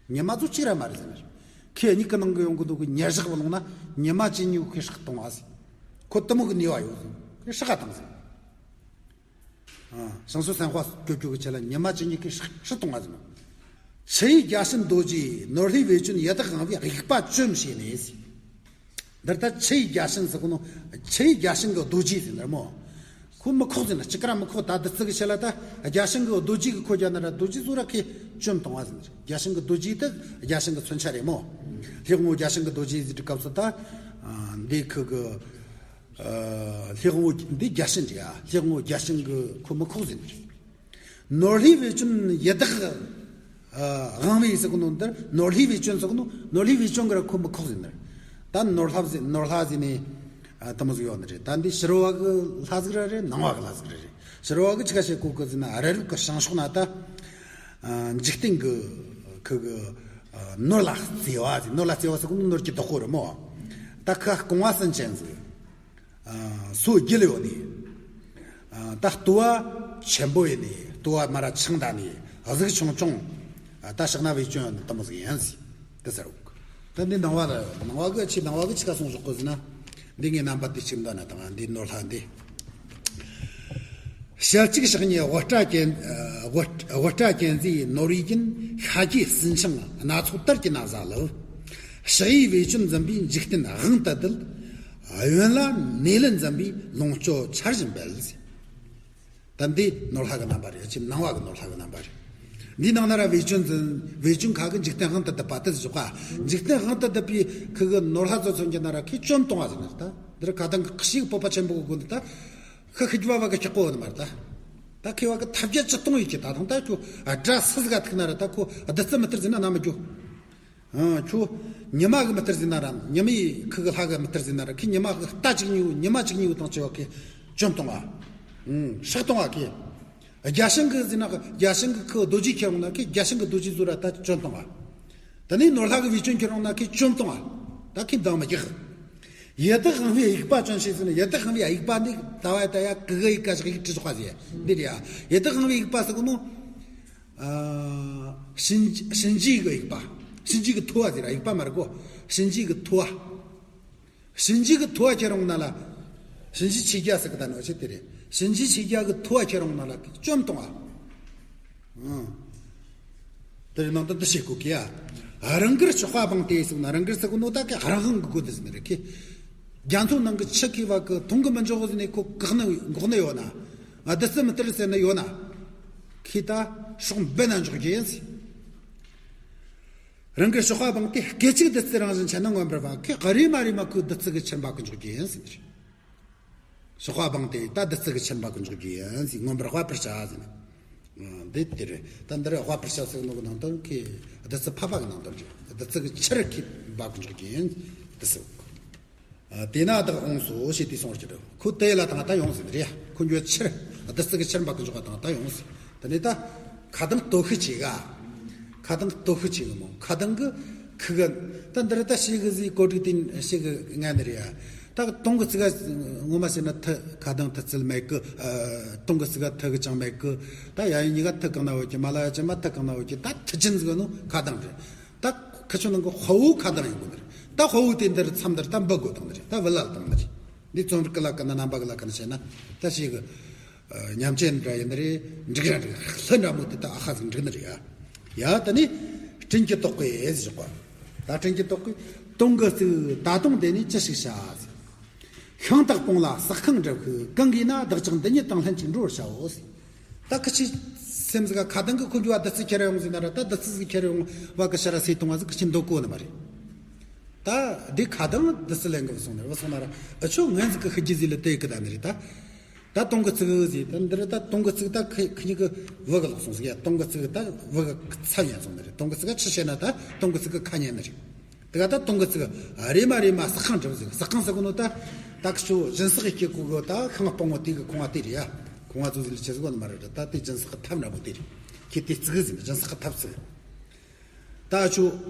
ཉི་མ་ཚོ་གཅིག་ར་མ་རེད་ཟེར་ནི་རེད། ཁོའི་མིག་གི་ནང་གི་ཡོང་གི་འདུག་གི་ཉེར་བཞག་བླངས་ན་ཉི་མ་བཅུ་གཉིས་བོ་ཁོས་སྲེག་གཏོང་བ་ཟེར། ཁོ་དེ་མོ་གི་ནུས་པ་ཡོད་ཟེར། ཁོས་སྲེག་ག་བཏང་ཟེར། ཨ་བྱང་ཕྱོགས་སེམས་དཔའ་སྐྱོ་སྐྱོ་གི་ཆེད་ལ་ཉི་མ་བཅུ་གཉིས་ཁོས་སྲེག་སྲེག་གཏོང་བ་ཟེར་ནོ། ཆུ་ཡི་བརྒྱ་བྱིན་རྡོ་རྗེ་ནོར་ལྷའི་བེ་ཅོན་ཡི་དྭགས་དབང་པོའི་དབྱུག་པ་བཅོམ་བྱས་ནས་ཟེར། འདིར་ད་ཆུ་ཡི་བརྒྱ་བྱིན་ཟེར་གོ་ནོ། ཆུ་ཡི་བརྒྱ་བྱིན་གྱི་རྡོ་རྗེ་ཟེར་ནི་རེད་མོ། ཁོ་མི་ཁོག་ཟེར་ན་གཅིག་ག་ར་མི་ཁོག་ད་བདུད་རྩི་གི་ཆེད་ལ་ད་བརྒྱ་བྱིན་གྱི་རྡོ་རྗེ་གི་ཁོ་རྒྱ་ན་ར་རྡོ་རྗེ་ཟོ་ར་ཁོས་བཅོམ་གཏོང་བ་ཟེར་ནི་རེད། བརྒྱ་བྱིན་གྱི་རྡོ་རྗེ་དེ་བརྒྱ་བྱིན་གྱི་མཚོན་ཆ་རེད་མོ། ལྷའི་དབང་པོ་བརྒྱ་བྱིན་གྱི་རྡོ་རྗེ་ཟེར་དུས་སྐབས་སུ་ད་ཨ་འདི་ཁོ་གི་ཨ་ལྷའི་དབང་པོ་འདི་བརྒྱ་བྱིན་རེད་ཡ། ལྷའི་དབང་པོ་བརྒྱ་བྱིན་གྱི་ཁོ་མི་ཁོག་ཟེར་ནི་རེད། ནོར་ལྷའི་བེ་ཅོན་ཡི་དྭགས་ཨ་དབང་པོའི་ཟེར་གོ་ནོ། འདིར་ནོར་ལྷའི་བེ་ཅོན་ཟེར་གོ་ནོ། ནོར་ལྷའི་བེ་ཅོན་གི་ར་ཁོ་མི་ཁོག་ཟེར་ནི་རེད། ད་ནོར་ལྷ་ཟེར་ནོར་ལྷ་ཟེར་ནི་ཨ་དེ་མོ་ཟིག་ཡོད་ནི་རེད། ད་འདི་ཕྱི་རོལ་བ་གི་ལྷ་ཟིག་ར་རེད། ནང་བ་གི་ལྷ་ཟིག་ར་རེད། ཕྱི་རོལ་བ་གི་ཆི་ག་བྱེད་གོ་གི་ཟེར་ན། རི་རབ་གི་བྱང་ཕྱོགས་ན་ད་ཨ་འཇིག་རྟེན་གི་ཁོ་གི་ཨ་ནོར་ལ་བརྩེ་བ་ཟེར། ནོར་ལ་བརྩེ་བ་ཟེར་གོ་ནོ་ནོར་གྱི་བདག་པོ་རེད་མོ། ད་ཁོ་རྐང་བ་གསུམ་ཅན་ཟིག་ཨ་སོ་རྒྱུད་ཡོད་ནི། ཨ་ད་ལྟོ་བ་ཆེན་པོ་ཡིན་ནི། བ་མ་ར་ཆང་ད་ནི་གཟུགས་ཆུང་ཆུང་། ད་ཕྱག་ན་བེ་ཅོན་དུ་མོ་ཟིག་ཡིན་ཟིག་དེ་ཟེར་བོ། ད་འདི་ནང་བ་ལ་ནང་བ་གི་ཆི་ནང་བ་གི་ཆི་ཀ་སོང་ཞོག་གི་ཟིན་ན། འདི་ངའི་རྣམ་པ་འདི་གཅིག་འདོན་ན་དང་འདི་ནོར་ལྷ་འདི། ཞལ་གཅིག་ཕྱག་གཉིས་དབུ་སྐྲ་ཅན། དབུ་དབུ་སྐྲ་ཅན་ཟིག་ནོར་བུའི་རྒྱན། ཤཱཀྱའི་སྲིན་ཆེན་སྣ་ཚོགས་དར་གྱི་ན་བཟའ་ལུ། ཕྱག་གཡས་བེ་ཅོན་འཛིན་པའི་འཇིག་རྟེན་དབང་དུ་བསྡུས། གཡོན་ལ་ནེ་ལན་འཛིན་པའི་ལོངས་སྤྱོད་ཆར་བཞིན་འབེལ། ད་འདི་ནོར་ལྷ་གི་རྣམ་པ་རེད། ཅིག་ནང་བ་གི་ནོར་ལྷ་གི་རྣམ་པ་རེད། འདི་ནང་ན་ར་བེ་ཅོན་འཛིན། བེ་ཅོན་ཁ་གི་འཇིག་རྟེན་དབང་དུ་བསྡུས་པ་དེ་ཟེར་ཞོག་ག་འཇིག་རྟེན་དབང་དུ་བསྡུས་པའི་ཁུ་གི་ནོར་ལྷ་ཚོ་མཚོན་གྱི་ན་ར་ཁི་བཅོམ་གཏོང་བ་ཟེར་ན་རེད། ད་འདི་ར་ཁ་དང་གི་ཁི་ཤིག་སྤོབས་པ་ཆེན་པོ་གི་སྒོ་འདི་ད། ཁི་ཤི་རྒྱུ་བ་བ་གི་ཁྱག་པོ་ནི་མ་རེད་ད། ད་ཁི་བ་གི་ཐབས་བརྒྱ་ཇུས་སྟོང་ཡོད་ཀྱི་ད་དང་ད་ཁྱོད་དགྲ་སུ་ཟིག་ག་ཐུག་ན་ར་ད་ཁོ་བདུད་རྩི་མི་སྟེར་ཟེར་ན་ན་མི་རྒྱུ། ཨང་། ཁྱོད་ཉི་མ་གི་མི་སྟེར་ཟེར་ན་ར། ཉི་མའི་ཁུ་གི་ལྷ་གི་མི་སྟེར་ཟེར་ན་ར། ཁི་ཉི་མ་གི་རྟ་གཅིག་གཉིས་པོ་ཉི་མ་གཅིག་གཉིས་པོ་དང་བཅས་པ་ཁི་བཅོམ་གཏོང་བ། ཨང་། སྲེག་གཏོང་བ་ཁི། རྒྱ་ཤིང་གི་ཟེར་ན་རྒྱ་ཤིང་གི་ཁུ་རྡོ་རྗེ་ཁྱེར་འོང་ན་ཁི་རྒྱ་ཤིང་གི་རྡོ་རྗེ་ཟོ་ར་ད་བཅོམ་གཏོང་བ། ད་ནི་ནོར་ལྷ་གི་བེ་ཅོན་ཁྱེར་འོང་ན་ཁི་བཅོམ་གཏོང་བ། ད་ཁི་འདང་མི་རྒྱག་ཡི་དྭགས་དབང་པོའི་དབྱུག་པ་ཅན་ཞེས་ཟེར་ན། ཡི་དྭགས་དབང་པོའི་དབྱུག་པ་འདི་ད་བ་ད་ཡ་གི་གི་ཡི་ག་ཞིག་ཡིག་བྲིས་ཆོག་པ་ཟེར་འདི་རེད་ཡ། ཡི་དྭགས་དབང་པོའི་དབྱུག་པ་ཟེར་གོ་ནོ། ཨ། གཤིན་གཤིན་རྗེ་གི་དབྱུག་པ། གཤིན་རྗེ་གི་ཐོ་བ་ཟེར་ར། དབྱུག་པ་མ་རེད་གོ། གཤིན་རྗེ་གི་ཐོ་བ། གཤིན་རྗེ་གི་ཐོ་བ་ཁྱེར་འོང་ན་ལ། གཤིན་རྗེ་ཆོས་རྒྱལ་ཟེར་གི་ད་ནོ་ཆེ་དེ་རེད། གཤིན་རྗེ་ཆོས་རྒྱལ་གི་ཐོ་བ་ཁྱེར་འོང་ན་ལ་བཅོམ་གཏོང་བ། ཨང་། དེ་རེད། ནང་དོན་དུ་བཤད་དགོས་ཀི་ཡ། རང་གར་གཤོག་པ་སྦངས་ཏེ་ཟེར་ན། རང་གར་ཟེར་གོ་ནོ་ད་ཀི་རང་དབང་གི་སྒོ་དེ་ཟེར་ནི་རེད་ཀི། རྒྱ་མཚོ་ནང་གི་ཆུ་ཁི་བ་གི་འཐུང་གི་མི་འཇོག་ཟེར་ནས་ཁོ་བཀག་ནི་འགོག་ནི་ཡོད་ན། ཨ། བདུད་རྩི་མི་སྟེར་ཟེར་ནི་ཡོད་ན། ཁི་ད་སྲོག་འབེན་ན་འཇོག་རྒྱུ་ཡིན་ཟེར། རང་གི་གཤོག་པ་སྦངས་ཏེ། སྐད་ཅིག་བདུད་རྩི་རང་བཞིན་འཆར་ན། མངོན་པར་བ་ཁི་རེ་མ་རེ་མ་ཁོའི་བདུད་རྩི་གི་ཆར་འབབ་གི་འཇོག་རྒྱུ་ཡིན་ཟེར། གཤོག་པ་སྦངས་ཏེ་ད་བདུད་རྩི་གི་ཆར་འབབ་གི་འཇོག་རྒྱུ་ཡིན་ཟེར། མངོན་པར་བ་པར་བྱ་ཟེར་ན། འདི་དེ་རེད། ད་འདི་རེད། བ་པར་བྱ་ཟེར་ནོ་གི་ནང་དོན་ཁི་བདུད་རྩི་ཕབ་པ་གི་ནང་དོན་རེད། བདུད་རྩི་གི་ཆར་ཁི་འབབ་གི་འཇོག་རྒྱུ་ཡིན་དེ་ཟེར། ཨ། དེས་ན་བདག་འོངས་སོ་ཞེས་དེ་གསུངས་པར་གྱུར་ཏོ། ཁོ་དེ་ལ་དང་ད་ཡོང་ཟིན་རེད། ཁོ་འགྱོ་ཕྱིར་བདུད་རྩི་གི་ཆར་འབབ་གི་འཇོག་པ་དང་ད་ཡོང་ཟིན། དེ་ནས་ད་ཁ་གདངས་སྟོད་ཤུགས་ཆེ་ག་ཁ་གདངས་སྟོད་ཤུགས་ཆེ་གི་མོ། ཁ་གདངས་གི་ཁུ་གི། ད་འདིར་ད་ཤེས་གི་ཟིག་གོ་སྒྲིག་དེ་ཤེས་གི་ངན་ནི་རེད་ཡ། ད་དུང་གི་ཚིག་ག་ངོ་མ་བཤད་ན་ཐི་ཁ་གདངས་ཐི་ཚིལ་མེད་གི། ཨ། དུང་གི་ཚིག་ག་ཐི་གི་ཅང་མེད་གི། ད་ཡ་ཡིན་གཉིས་ཀ་ཐི་གང་ན་འོ་གི། མ་ལ་ཡ་ཅན་མ་ཐི་གང་ན་འོ་གི། ད་ཐི་ཅན་ཟིག་ནོ་ཁ་གདངས་རེད། ད་ཁ་ཆུ་ནང་གི་དཔའ་བོ་ཁ་གདངས་ཡིན་དགོས་ནི་རེད། ད་དཔའ་བོ་དེ་འདིར་མཚམས་འདིར་ད་འབུད་དགོས་དང་ནི་རེད། ད་བུད་ལ་དང་ནི་རེད། འདི་རྩོམ་རིག་གི་ལ་ཀ་ན་རྣམ་པ་གི་ལ་ཀ་ན་བཤད་ན་ད་ཞིག་གི་ཉམས་ཅན་འདྲ་ཡིན་ནི་རེད། འགྲིག་ར་འགྲིག་ལྷུན་འདྲ་མོ་དེ་ད་ཨ་ཧ་ཟིག་འགྲིག་ནི་རེད་ཡ། ཡ་ད་ནི་སྤྲིན་གྱི་ཏོག་གི་ཟེར་བ། ད་སྤྲིན་གྱི་ཏོག་གི་དུང་གི་ཚིག་ད་དུང་དེ་ནི་ཅི་ཞིག་བྱ་ཟེར། ཤིང་སྟག་དཔུང་ལ་ཟགས་ཁང་འགྲིབ་ཤིག་གང་གིས་ན་བདག་ཅག་འདི་ཉིད་དང་ལྷན་ཅིག་འགྲོ་བར་བྱའོ་ཟེར། ད་ཁི་ཆི་སེམས་ཟིག་ག་ཁ་གདངས་གི་ཁོ་འགྱུ་བ་བདུད་རྩི་ཁྱེར་ཡོང་ཟིན་ན་ར། ད་བདུད་རྩི་ཟིག་ཁྱེར་ཡོང་བ་གི་ཕྱིར་ར་སེ་གཏོང་བ་ཟིག་ཁི་ཆི་འདོད་གོ་ནི་མ་རེད། ད་འདི་ཁ་གདངས་བདུད་རྩི་ལེན་གི་བུད་སོང་ནི་ར། བུད་སོང་ན་ར་ཨ་ཆོ་ངན་ཟིག་གི་ཤི་རྒྱུ་ཟིག་ལ་དེ་གི་ད་ནི་རེད་ད། ད་དུང་གི་ཚིག་ཟིག་ད་འདི་ར། ད་དུང་གི་ཚིག་ད་ཁི་ཁི་གཉིས་གི་བུ་གི་ལོག་སོང་ཟིག་ཡ། དུང་གི་ཚིག་ད་བུ་གི་ཚ་ཉན་སོང་ནི་རེད། དུང་གི་ཚིག་ག་ཆི་བཤད་ན་ད་དུང་གི་ཚིག་གི་ཁ་ཉན་ནི་རེད། དེ་ག་ད་དུང་གི་ཚིག་རེ་མ་རེ་མ་ཟགས་ཁང་འགྲིབ་ཟིག་ཟགས་ཁང་ཟེར་གོ་ནོ་ད། ད་ཁི་ཆོ་སྦྱིན་སྲེག་གི་སྐྱེ་གོ་གི་ད་ཤིང་སྤང་བོ་དེ་གི་ཁང་བ་དེ་རེད་ཡ། ཁང་བ་ཚོ་ཟིག་ལ་ཆེ་ཟིག་གོ་ནི་མ་རེད། ད་དེ་སྦྱིན་སྲེག་གི་ཐབ་འདྲ་མོ་དེ་རེད། ཁྱེད་དེ་ཚིག་ཟིག་སྦྱིན་སྲེག་གི་ཐབ་ཚིག་ད་ཨ་ཆོ་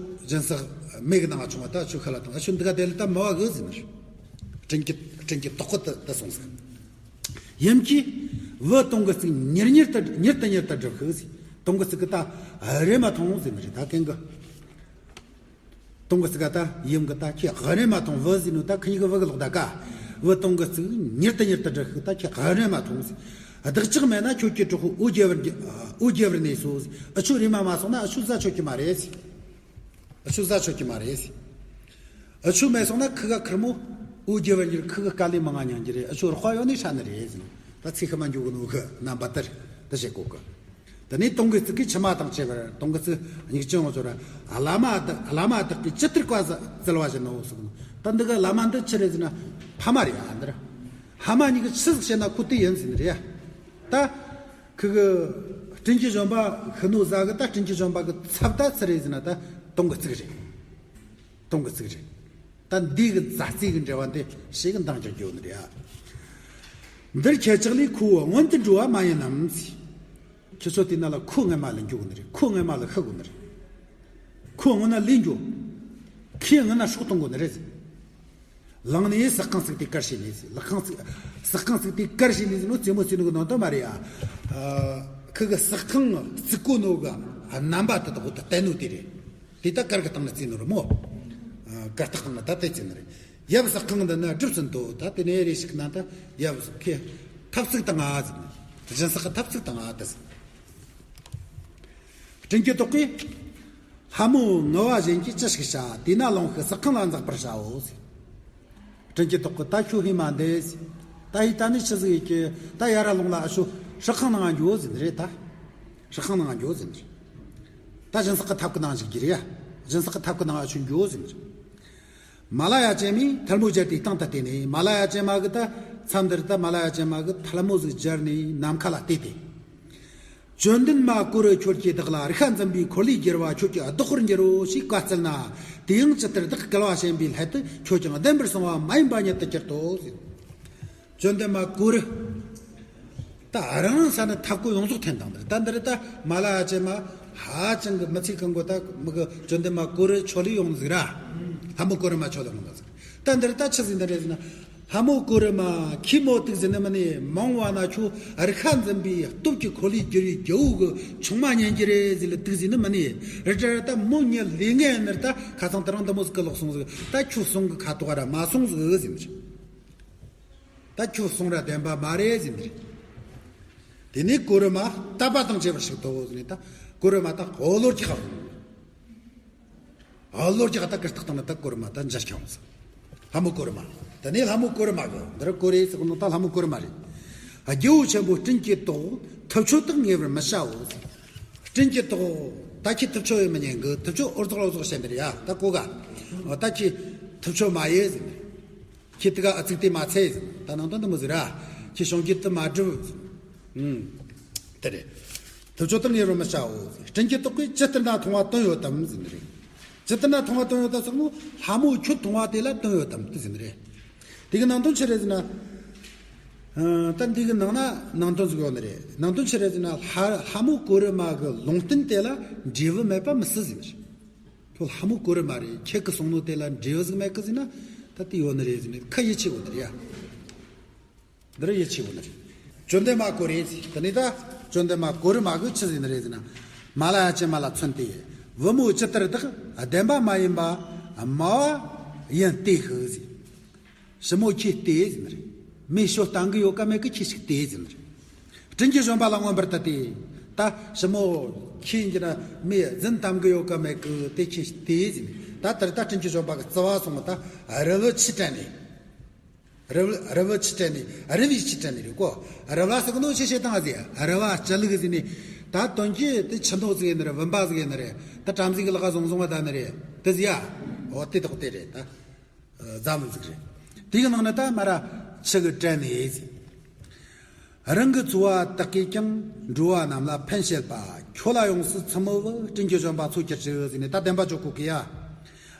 སྦྱིན་སྲེག་མེ་གི་ནང་ང་ཆུང་བ་ད་ཨ་ཆོ་ཁ་ལ་དང་ཨ་ཆོ་འདི་ག་དེ་ལ་ད་མ་བ་གི་ཟིན་ནི་རེད། སྤྲིན་གྱི་སྤྲིན་གྱི་ཏོག་གི་ད་ད་སོང་ཟིག་ཡིམ་གྱིས་བུ་དུང་གི་ཚིག་མྱུར་མྱུར་དུ་མྱུར་དུ་མྱུར་དུ་འགྲིབ་ཤིག་ཟེར། དུང་གི་ཚིག་གི་ད་རེ་མ་ཐོང་ཟེར་ནི་རེད། ད་གན་གི་དུང་གི་ཚིག་ག་ད་ཡིམ་གི་ད་ཁྱེད་རེ་མ་ཐོང་བུ་ཟེར་ནོ་ད་ཁི་གཉིས་གི་བུ་གི་ལོག་ད་ག་བུ་དུང་གི་ཚིག་མྱུར་དུ་མྱུར་དུ་འགྲིབ་ཤིག་ད་ཁྱེད་རེ་མ་ཐོང་ཟེར། བདག་ཅག་མེད་ན་ཁྱོད་ཀྱི་གྲོགས་པོ་འོ་བརྒྱལ་བར་འོ་བརྒྱལ་བར་གནས་སོ་ཟེར། ཨ་ཆོ་རེ་མ་མ་སོང་ན་ཨ་ཆོ་ཟ་ཆོག་གི་མ་རེད་ཟེར། ཨ་ཆོ་ཟ་ཆོག་གི་མ་རེད་ཟེར། ཨ་ཆོ་མེད་སོང་ན་ཁི་ག་ཁེར་མོ་འོ་བརྒྱལ་བར་འགྱུར། ཁི་ག་དཀའ་ལས་མང་ང་མྱངས་རྒྱུ་རེད། ཨ་ཆོ་རོགས་པ་ཡོད་ནི་ཧྲ་ནི་རེད་ཟེར། ད་ཚིག་ཁ་མ་འཇུག་གི་ནོ་གི་རྣམ་པ་ལྟར་ད་བཤད་གོ་གི། དེ་ནས་དུང་གི་ཚིག་གིས་མཆི་མ་དང་བཅས་པར་དུང་གི་ཚིག་མིག་ཆུ་ཡོང་ཚོ་ར། བླ་མ་བདག་བླ་མ་བདག་གིས་ཇི་ལྟར་བཀའ་བཙལ་བ་བཞིན་ནོ་ཟེར་གི་ནོ། ད་འདི་ག་བླ་མ་འདི་ཆི་རེད་ཟེར་ན་ཕ་མ་རེད་ཨ། འདི་ར་ཕ་མ་གཉིས་ཀྱིས་ཆི་ཟིག་བཤད་ན་ཁོ་དེ་ཡིན་ཟེར་ནི་རེད་ཡ། ད་ཁི་གི་སྤྲིན་གྱི་བཞོན་པ་ཤི་ནོ་ཟ་གི། ད་སྤྲིན་གྱི་བཞོན་པ་གི་ཚབ་ད་ཆི་རེད་ཟེར་ན་ད་དུང་གི་ཚིག་རེད། དུང་གི་ཚིག་རེད། ད་འདི་གི་མཛའ་བརྩེ་གི་འབྲེལ་བ་འདི་ཞེ་གི་འདང་རྒྱག་རྒྱུ་ནི་རེད་ཨ། འདིར་ཁྱེད་ཅག་ལས་ཁོ་བོ་སྔོན་དུ་འགྲོ་བ་མ་ཡིན་ནམ་ཟེར། ཁྱེད་ཚོ་དེ་ན་ལ་ཁོ་སྔོན་མ་ལ་འགྱོ་གི་ནི་རེད། ཁོ་སྔོན་མ་ལ་ཤི་དགོས་ནི་རེད། ཁོ་སྔོན་ན་ལས་འགྱོ། ཁོས་སྔོན་ན་སྲོག་གཏོང་དགོས་ནི་རེད་ཟེར། ལངས་ནས་ཟགས་ཁང་བརྩིགས་ཏེ་གར་བྱས་ནས་ཟེར། ལག་ཁང་བརྩིགས་ཟགས་ཁང་བརྩིགས་ཏེ་གར་བྱས་ནས་ཟེར་ནོ་རྩེད་མོ་རྩེ་ནོ་གི་ནང་དོན་མ་རེད་ཨ། ཨ། ཁུ་གི་ཟ་ཁང་བརྩིགས་གོ་ནོ་གི་རྣམ་པ་དེ་དག་ད་བསྟན་ནོ་དེ་རེད། དེ་ད་གར་གི་སྟེང་ན་བརྩིས་ནོ་རེད་མོ། གར་སྟེགས་སྟེང་ན་ད་དེ་བརྩིས་ནི་རེད། ཡབ་ཟ་ཁང་འདི་ན་སྒྲུབ་ཟིན་ཏོ། ད་དེ་ནས་རེ་ཞིག་ན་ད་ཡབ་ཟ་ཁའི་ཐབ་ཚིག་དང་ང་ཟིན། སྦྱིན་སྲེག་གི་ཐབ་ཚིག་དང་ང་དེ་ཟིན། སྤྲིན་གྱི་ཏོག་གིས། ལྷ་མོ་ངུ་བ་གཞན་གྱིས་ཅི་ཞིག་བྱ། དེས་ན་ལོངས་ཤིག་ཟ་ཁང་ལ་འཛེག་པར་བྱའོ་ཟེར། སྤྲིན་གྱི་ཏོག་གིས་ད་ཁྱོད་ཧེ་མ་འདས་ཟེར། ད་ཧེ་ད་ནི་ཆི་ཟིག་ཡིན་གྱི་ད་ཡར་ར་ལོངས་ལ་ཨ་ཤོ་སྲེག་ཁང་ནང་ང་འགྱོ་ཟེར་ནི་རེད་ད། སྲེག་ཁང་ནང་ང་འགྱོ་ཟེར་ནི་རེད། ད་སྦྱིན་སྲེག་གི་ཐབ་ཀྱི་ནང་ཞིག་གི་རེད་ཡ། སྦྱིན་སྲེག་གི་ཐབ་ཀྱི་ནང་ཨ་ཤོ་འགྱོ་ཟེར་ནི་རེད། མ་ལ་ཡ་ཅན་མས་ཐལ་མོ་སྦྱར་ཏེ་སྟེང་དུ་བལྟས་ནས། མ་ལ་ཡ་ཅན་མ་གི་ད་མཚམས་འདིར་ད་མ་ལ་ཡ་ཅན་མ་གི་ཐལ་མོ་ཟིག་སྦྱར་ནས་ནམ་མཁའ་ལ་བལྟས་ཏེ། བཅོམ་ལྡན་མ་ཀོ་རུ་ཁྱོད་ཀྱིས་བདག་ལ་རིག་པ་འཛིན་པའི་འཁོར་ལོས་སྒྱུར་བ་ཁྱོད་ཀྱིས་བཟློག་པར་འགྱུར་རོ་ཞེས་བཀའ་སྩལ་ན། དེ་ཡང་ཇི་ལྟར་བདག་བསྐལ་པ་གཞན་པའི་སླད་དུ་ཁྱོད་ཀྱང་བདེན་པར་གསུངས་པ་མ་ཡིན་པ་ཉིད་དུ་གྱུར་ཏོ་ཟེར། བཅོམ་ལྡན་མ་ཀོ་རུ། ད་རང་རང་ས་ནས་ཐབས་བཀོད་ཡོངས་རྫོགས་འཐེན་བཏང་འདིར་ད་འདིར་ད་མ་ལ་ཡ་ཅན་མ་ཧ་ཅང་གི་མི་ཚེ་གང་གོ་ད་མི་གི་བཅོམ་ལྡན་མ་ཀོ་རུ་ཆོ་ལེ་ཡོང་ཟིག་ར། ལྷ་མོ་ཀོ་རུ་མ་ཆོ་ལེ་ཡོང་ཟིག་ད་འདིར་ད་ཆི་ཟིག་འདི་རེད་ཟེར་ན། ལྷ་མོ་ཀོ་རུ་མ་ཁྱི་མོ་དུག་ཟིན་ནི་མིན་ནི་མང་བ་ན་ཆོ་རིག་པ་འཛིན་པའི་སྟོབས་ཀྱི་འཁོར་ལོས་སྒྱུར་བའི་རྒྱལ་པོ་གི་ཆུང་མ་ཉན་གྱི་རེད་ཟེར་ལ་དུག་ཟིན་ནི་མིན་ནི་རི་དྲ་ད་མོ་ཉལ་ལས་ངན་ནི་ད་ཁ་སང་དེ་རིང་འདི་མོ་ཟིག་གི་ལོག་སོང་ཟིག་ད་ཁྱོད་སོང་གི་ཁ་དོག་ར་མ་སོང་ཟིག་ཟེར་ནི་རེད། ད་ཁྱོད་སོང་ར་བདེན་པ་མ་རེད་ཟེར་ནི་རེད། དེ་ནས་ཀོ་རུ་མ་དད་པ་དང་བཅས་པར་ཞིག་ཏོ་ཟེར་ནི་ད་ཀོ་རུ་མ་ད་ཧོ་ལོར་གྱི་ཁ་སོང་། ཨ་ལོ་རྒྱག་ད་ཀིར་སྟག་དང་ན་ད་ཀོར་མ་ད་འཇར་ཁྱོང་ཟིག་ལྷ་མོ་ཀོར་མ། ད་ནི་ལྷ་མོ་ཀོར་མ་གི་འདིར་ཀོ་རེ་ཟེར་ནོ་ད་ལྷ་མོ་ཀོར་མ་རེད། རྒྱལ་པོ་ཆེན་པོ་སྤྲིན་གྱི་ཏོག་ཐུབ་ཆོད་དག་ངེས་པར་མི་བྱའོ་ཟེར། སྤྲིན་གྱི་ཏོག་ད་ཁྱེད་ཐུབ་ཆོད་ཡོད་མི་ཉན་གི་ཐུབ་ཆོད་ཨོ་རྫོགས་ཨོ་རྫོགས་བཤད་འདིར་ཡ་ད་ཀོ་ག་ད་ཁྱེད་ཐུབ་ཆོད་མ་ཡེ་ཟེར། ཁྱེད་དེ་ག་ཨ་ཚིག་དེ་མ་ཚད་ཟེར། ད་ནང་དོན་དུ་མི་ཟེར་ར། ཁྱེད་གཞུང་གི་དུ་མ་སྒྲུབ། ཨུམ། དེ་རེད། ཐུབ་ཆོད་དུ་ངེས་རུ་མི་བྱའོ། སྤྲིན་གྱི་ཏོག་གིས་ཇི་ལྟར་ན་མཐོང་བ་དོན་ཡོད་དམ་ཟེར་ནི་རེད། ཇི་ལྟར་ན་མཐོང་བ་དོན་ཡོད་དམ་ཟེར་ནོ་ལྷ་མོ་ཁྱོད་མཐོང་བ་དེ་ལ་དོན་ཡོད་དམ་དེ་ཟེར་ནི་རེད། དེ་གི་ནང་དོན་ཆི་རེད་ཟེར་ན། ཨ། ད་འདི་གི་ནང་ན་ནང་དོན་ཟིག་ཡོད་ནི་རེད། ནང་དོན་ཆི་རེད་ཟེར་ན་ལྷ་ལྷ་མོ་ཀོ་རུ་མ་གི་ལུང་བསྟན་དེ་ལ་འབྲས་བུ་མེད་པ་མི་སྲིད་ཟེར་ནི་རེད། ཁྱོད་ལྷ་མོ་ཀོ་རུ་མ་རེད། ཁྱེད་ཀྱི་གསུང་ནོ་དེ་ལ་འབྲས་བུ་ཟིག་མེད་གི་ཟེར་ན་ད་དེ་ཡོད་ནི་རེད་ཟེར་ནས་ཁ་ཡིད་ཆེས་གོ་ནི་རེད་ཡ། འདི་རུ་ཡིད་ཆེས་གོ་ནི་རེད། བཅོམ་ལྡན་མ་ཀོ་རེ་ཟེར་དེ་ནས་ད་བཅོམ་ལྡན་མ་ཀོ་རུ་མ་གིས་ཆི་ཟེར་ནི་རེད་ཟེར་ན། མ་ལ་ཡ་ཅན་མ་ལ་མཚོན་ཏེ། བུ་མོ་ཇི་ལྟར་བདག་བདེན་པ་མ་ཡིན་པ་སྨྲ་བ་ཡིན་ཏེ་ཤི་ཟེར། ཞི་མོ་ཁྱེད་ལྟོས་ཟེར་ནི་རེད། མོས་ཞོ་བཏང་གི་ཡོད་ཀ་མེད་ཀི་ཁྱེད་ཞིག་ལྟོས་ཟེར་ནི་རེད། སྤྲིན་གྱི་བཞོན་པ་ལ་མངོན་པར་དད་དེ། ད་ཞི་མོ་ཁྱེད་ཀྱི་ན་མོས་རྫུན་གཏམ་གི་ཡོད་ཀ་མེད་ཀི་དེ་ཁྱེད་ལྟོས་ཟེར་ནི། ད་དེར་ད་སྤྲིན་གྱི་བཞོན་པ་གི་རྩ་བ་སོང་ད་རི་བོ་ཆུ་དྲན་ནས། རི་བོ་རི་བོ་ཆུ་དྲན་ནས་རི་བོའི་ཆུ་དྲན་ནས་རེད་གོ། རི་བོ་ཟེར་གི་ནོ་ཆེ་ཆེ་བཏང་ཟེར་རི་བོ་ལྕི་ལུག་ཟེར་ནས། ད་དོན་གྱི་དེ་ཆུ་མདོག་ཟིག་ཡིན་ནི་རེད། བུམ་པ་ཟིག་ཡིན་ནི་རེད། ད་བྲམ་ཟེ་གི་ལག་བཟུང་བཟུང་བ་ད་ནི་རེད། དེ་ཟེར་ཡ། འོ་དེ་དག་དེ་རེད་ད། རྫ་མ་ཟིག་རེད། དེ་གི་ནང་ནས་ད་མ་ར་ཆུ་གི་དྲན་ནས་ཟེར། རང་གི་འཚོ་བ་དག་གིས་ཀྱང་འགྲོ་བ་རྣམས་ལ་ཕན་བྱེད་པ། ཁྱོད་ལ་ཡོངས་སུ་འཚམ་མོ་བུ་སྤྲིན་གྱི་བཞོན་པ་འཚོ་གྱུར་ཅིག་ཟེར་ནས་ད་བདེན་པ་བརྗོད་གོ་གི་ཡ།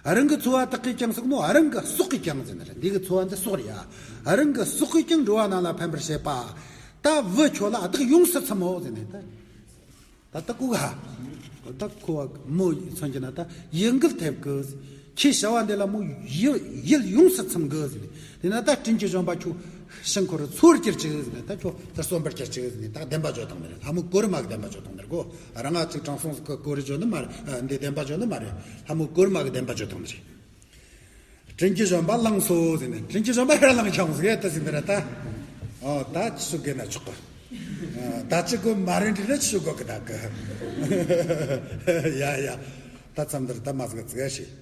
རང་གི་འཚོ་བ་དག་གིས་ཀྱང་ཟེར་ནོ་རང་གི་སྲོག་གིས་ཀྱང་ཟེར་ནི་རེད། འདི་གི་འཚོ་བ་འདི་སྲོག་རེད་ཡ། རང་གི་སྲོག་གིས་ཀྱང་འགྲོ་བ་རྣམས་ལ་ཕན་པར་བྱེད་པ། ད་བུ་ཁྱོད་ལ་བདག་ཡོངས་སུ་འཚམ་མོ་ཟེར་ནས་ད། ད་ལྟ་ཀོ་ག་ད་ཁོ་བ་མོ་མཚོན་གྱི་ན་ད་ཡིད་འགུལ་ཐེབས་གི། ཁྱེད་བྱ་བ་འདི་ལ་མོ་ཡིད་ཡིད་ཡོངས་སུ་ཚིམ་གི་ཟེར་ནས། དེ་ན་ད་སྤྲིན་གྱི་བཞོན་པ་ཁྱོད་ཤིང་འཁོར་འཚོ་བར་གྱུར་ཅིག་ཟེར་ནས། ད་ཁྱོད་ད་གསོན་པར་གྱུར་ཅིག་ཟེར་ནས་ད་བདེན་པ་བརྗོད་བཏང་ནི་རེད། ལྷ་མོ་ཀོ་རུ་མ་གི་བདེན་པ་བརྗོད་བཏང་ནི་རེད་གོ། རང་ང་ཅིག་དྲང་སྲོང་ཟིག་གི་ཀོ་རུ་བརྗོད་ནི་མ་རེད། འདི་བདེན་པ་བརྗོད་ནི་མ་རེད། ལྷ་མོ་ཀོ་རུ་མ་གི་བདེན་པ་བརྗོད་བཏང་ནི་རེད། སྤྲིན་གྱི་བཞོན་པ་ལངས་སོ་ཟེར་ནས། སྤྲིན་གྱི་བཞོན་པ་ཧེ་ར་ལངས་ཁྱོང་ཟེར་ད་ཟེར་འདི་ར་ད། ཨོ་ད་ཅི་སུ་གེ་ན་ཆོག་གི། ད་ཅི་གོ་མ་རེད་འདྲི་ན་ཅི་སུ་གོ་གི་ད་གི། ཡ་ཡ། ད་མཚམས་འདིར་ད་མ་ཟིག་ཙི་ག་ཤི།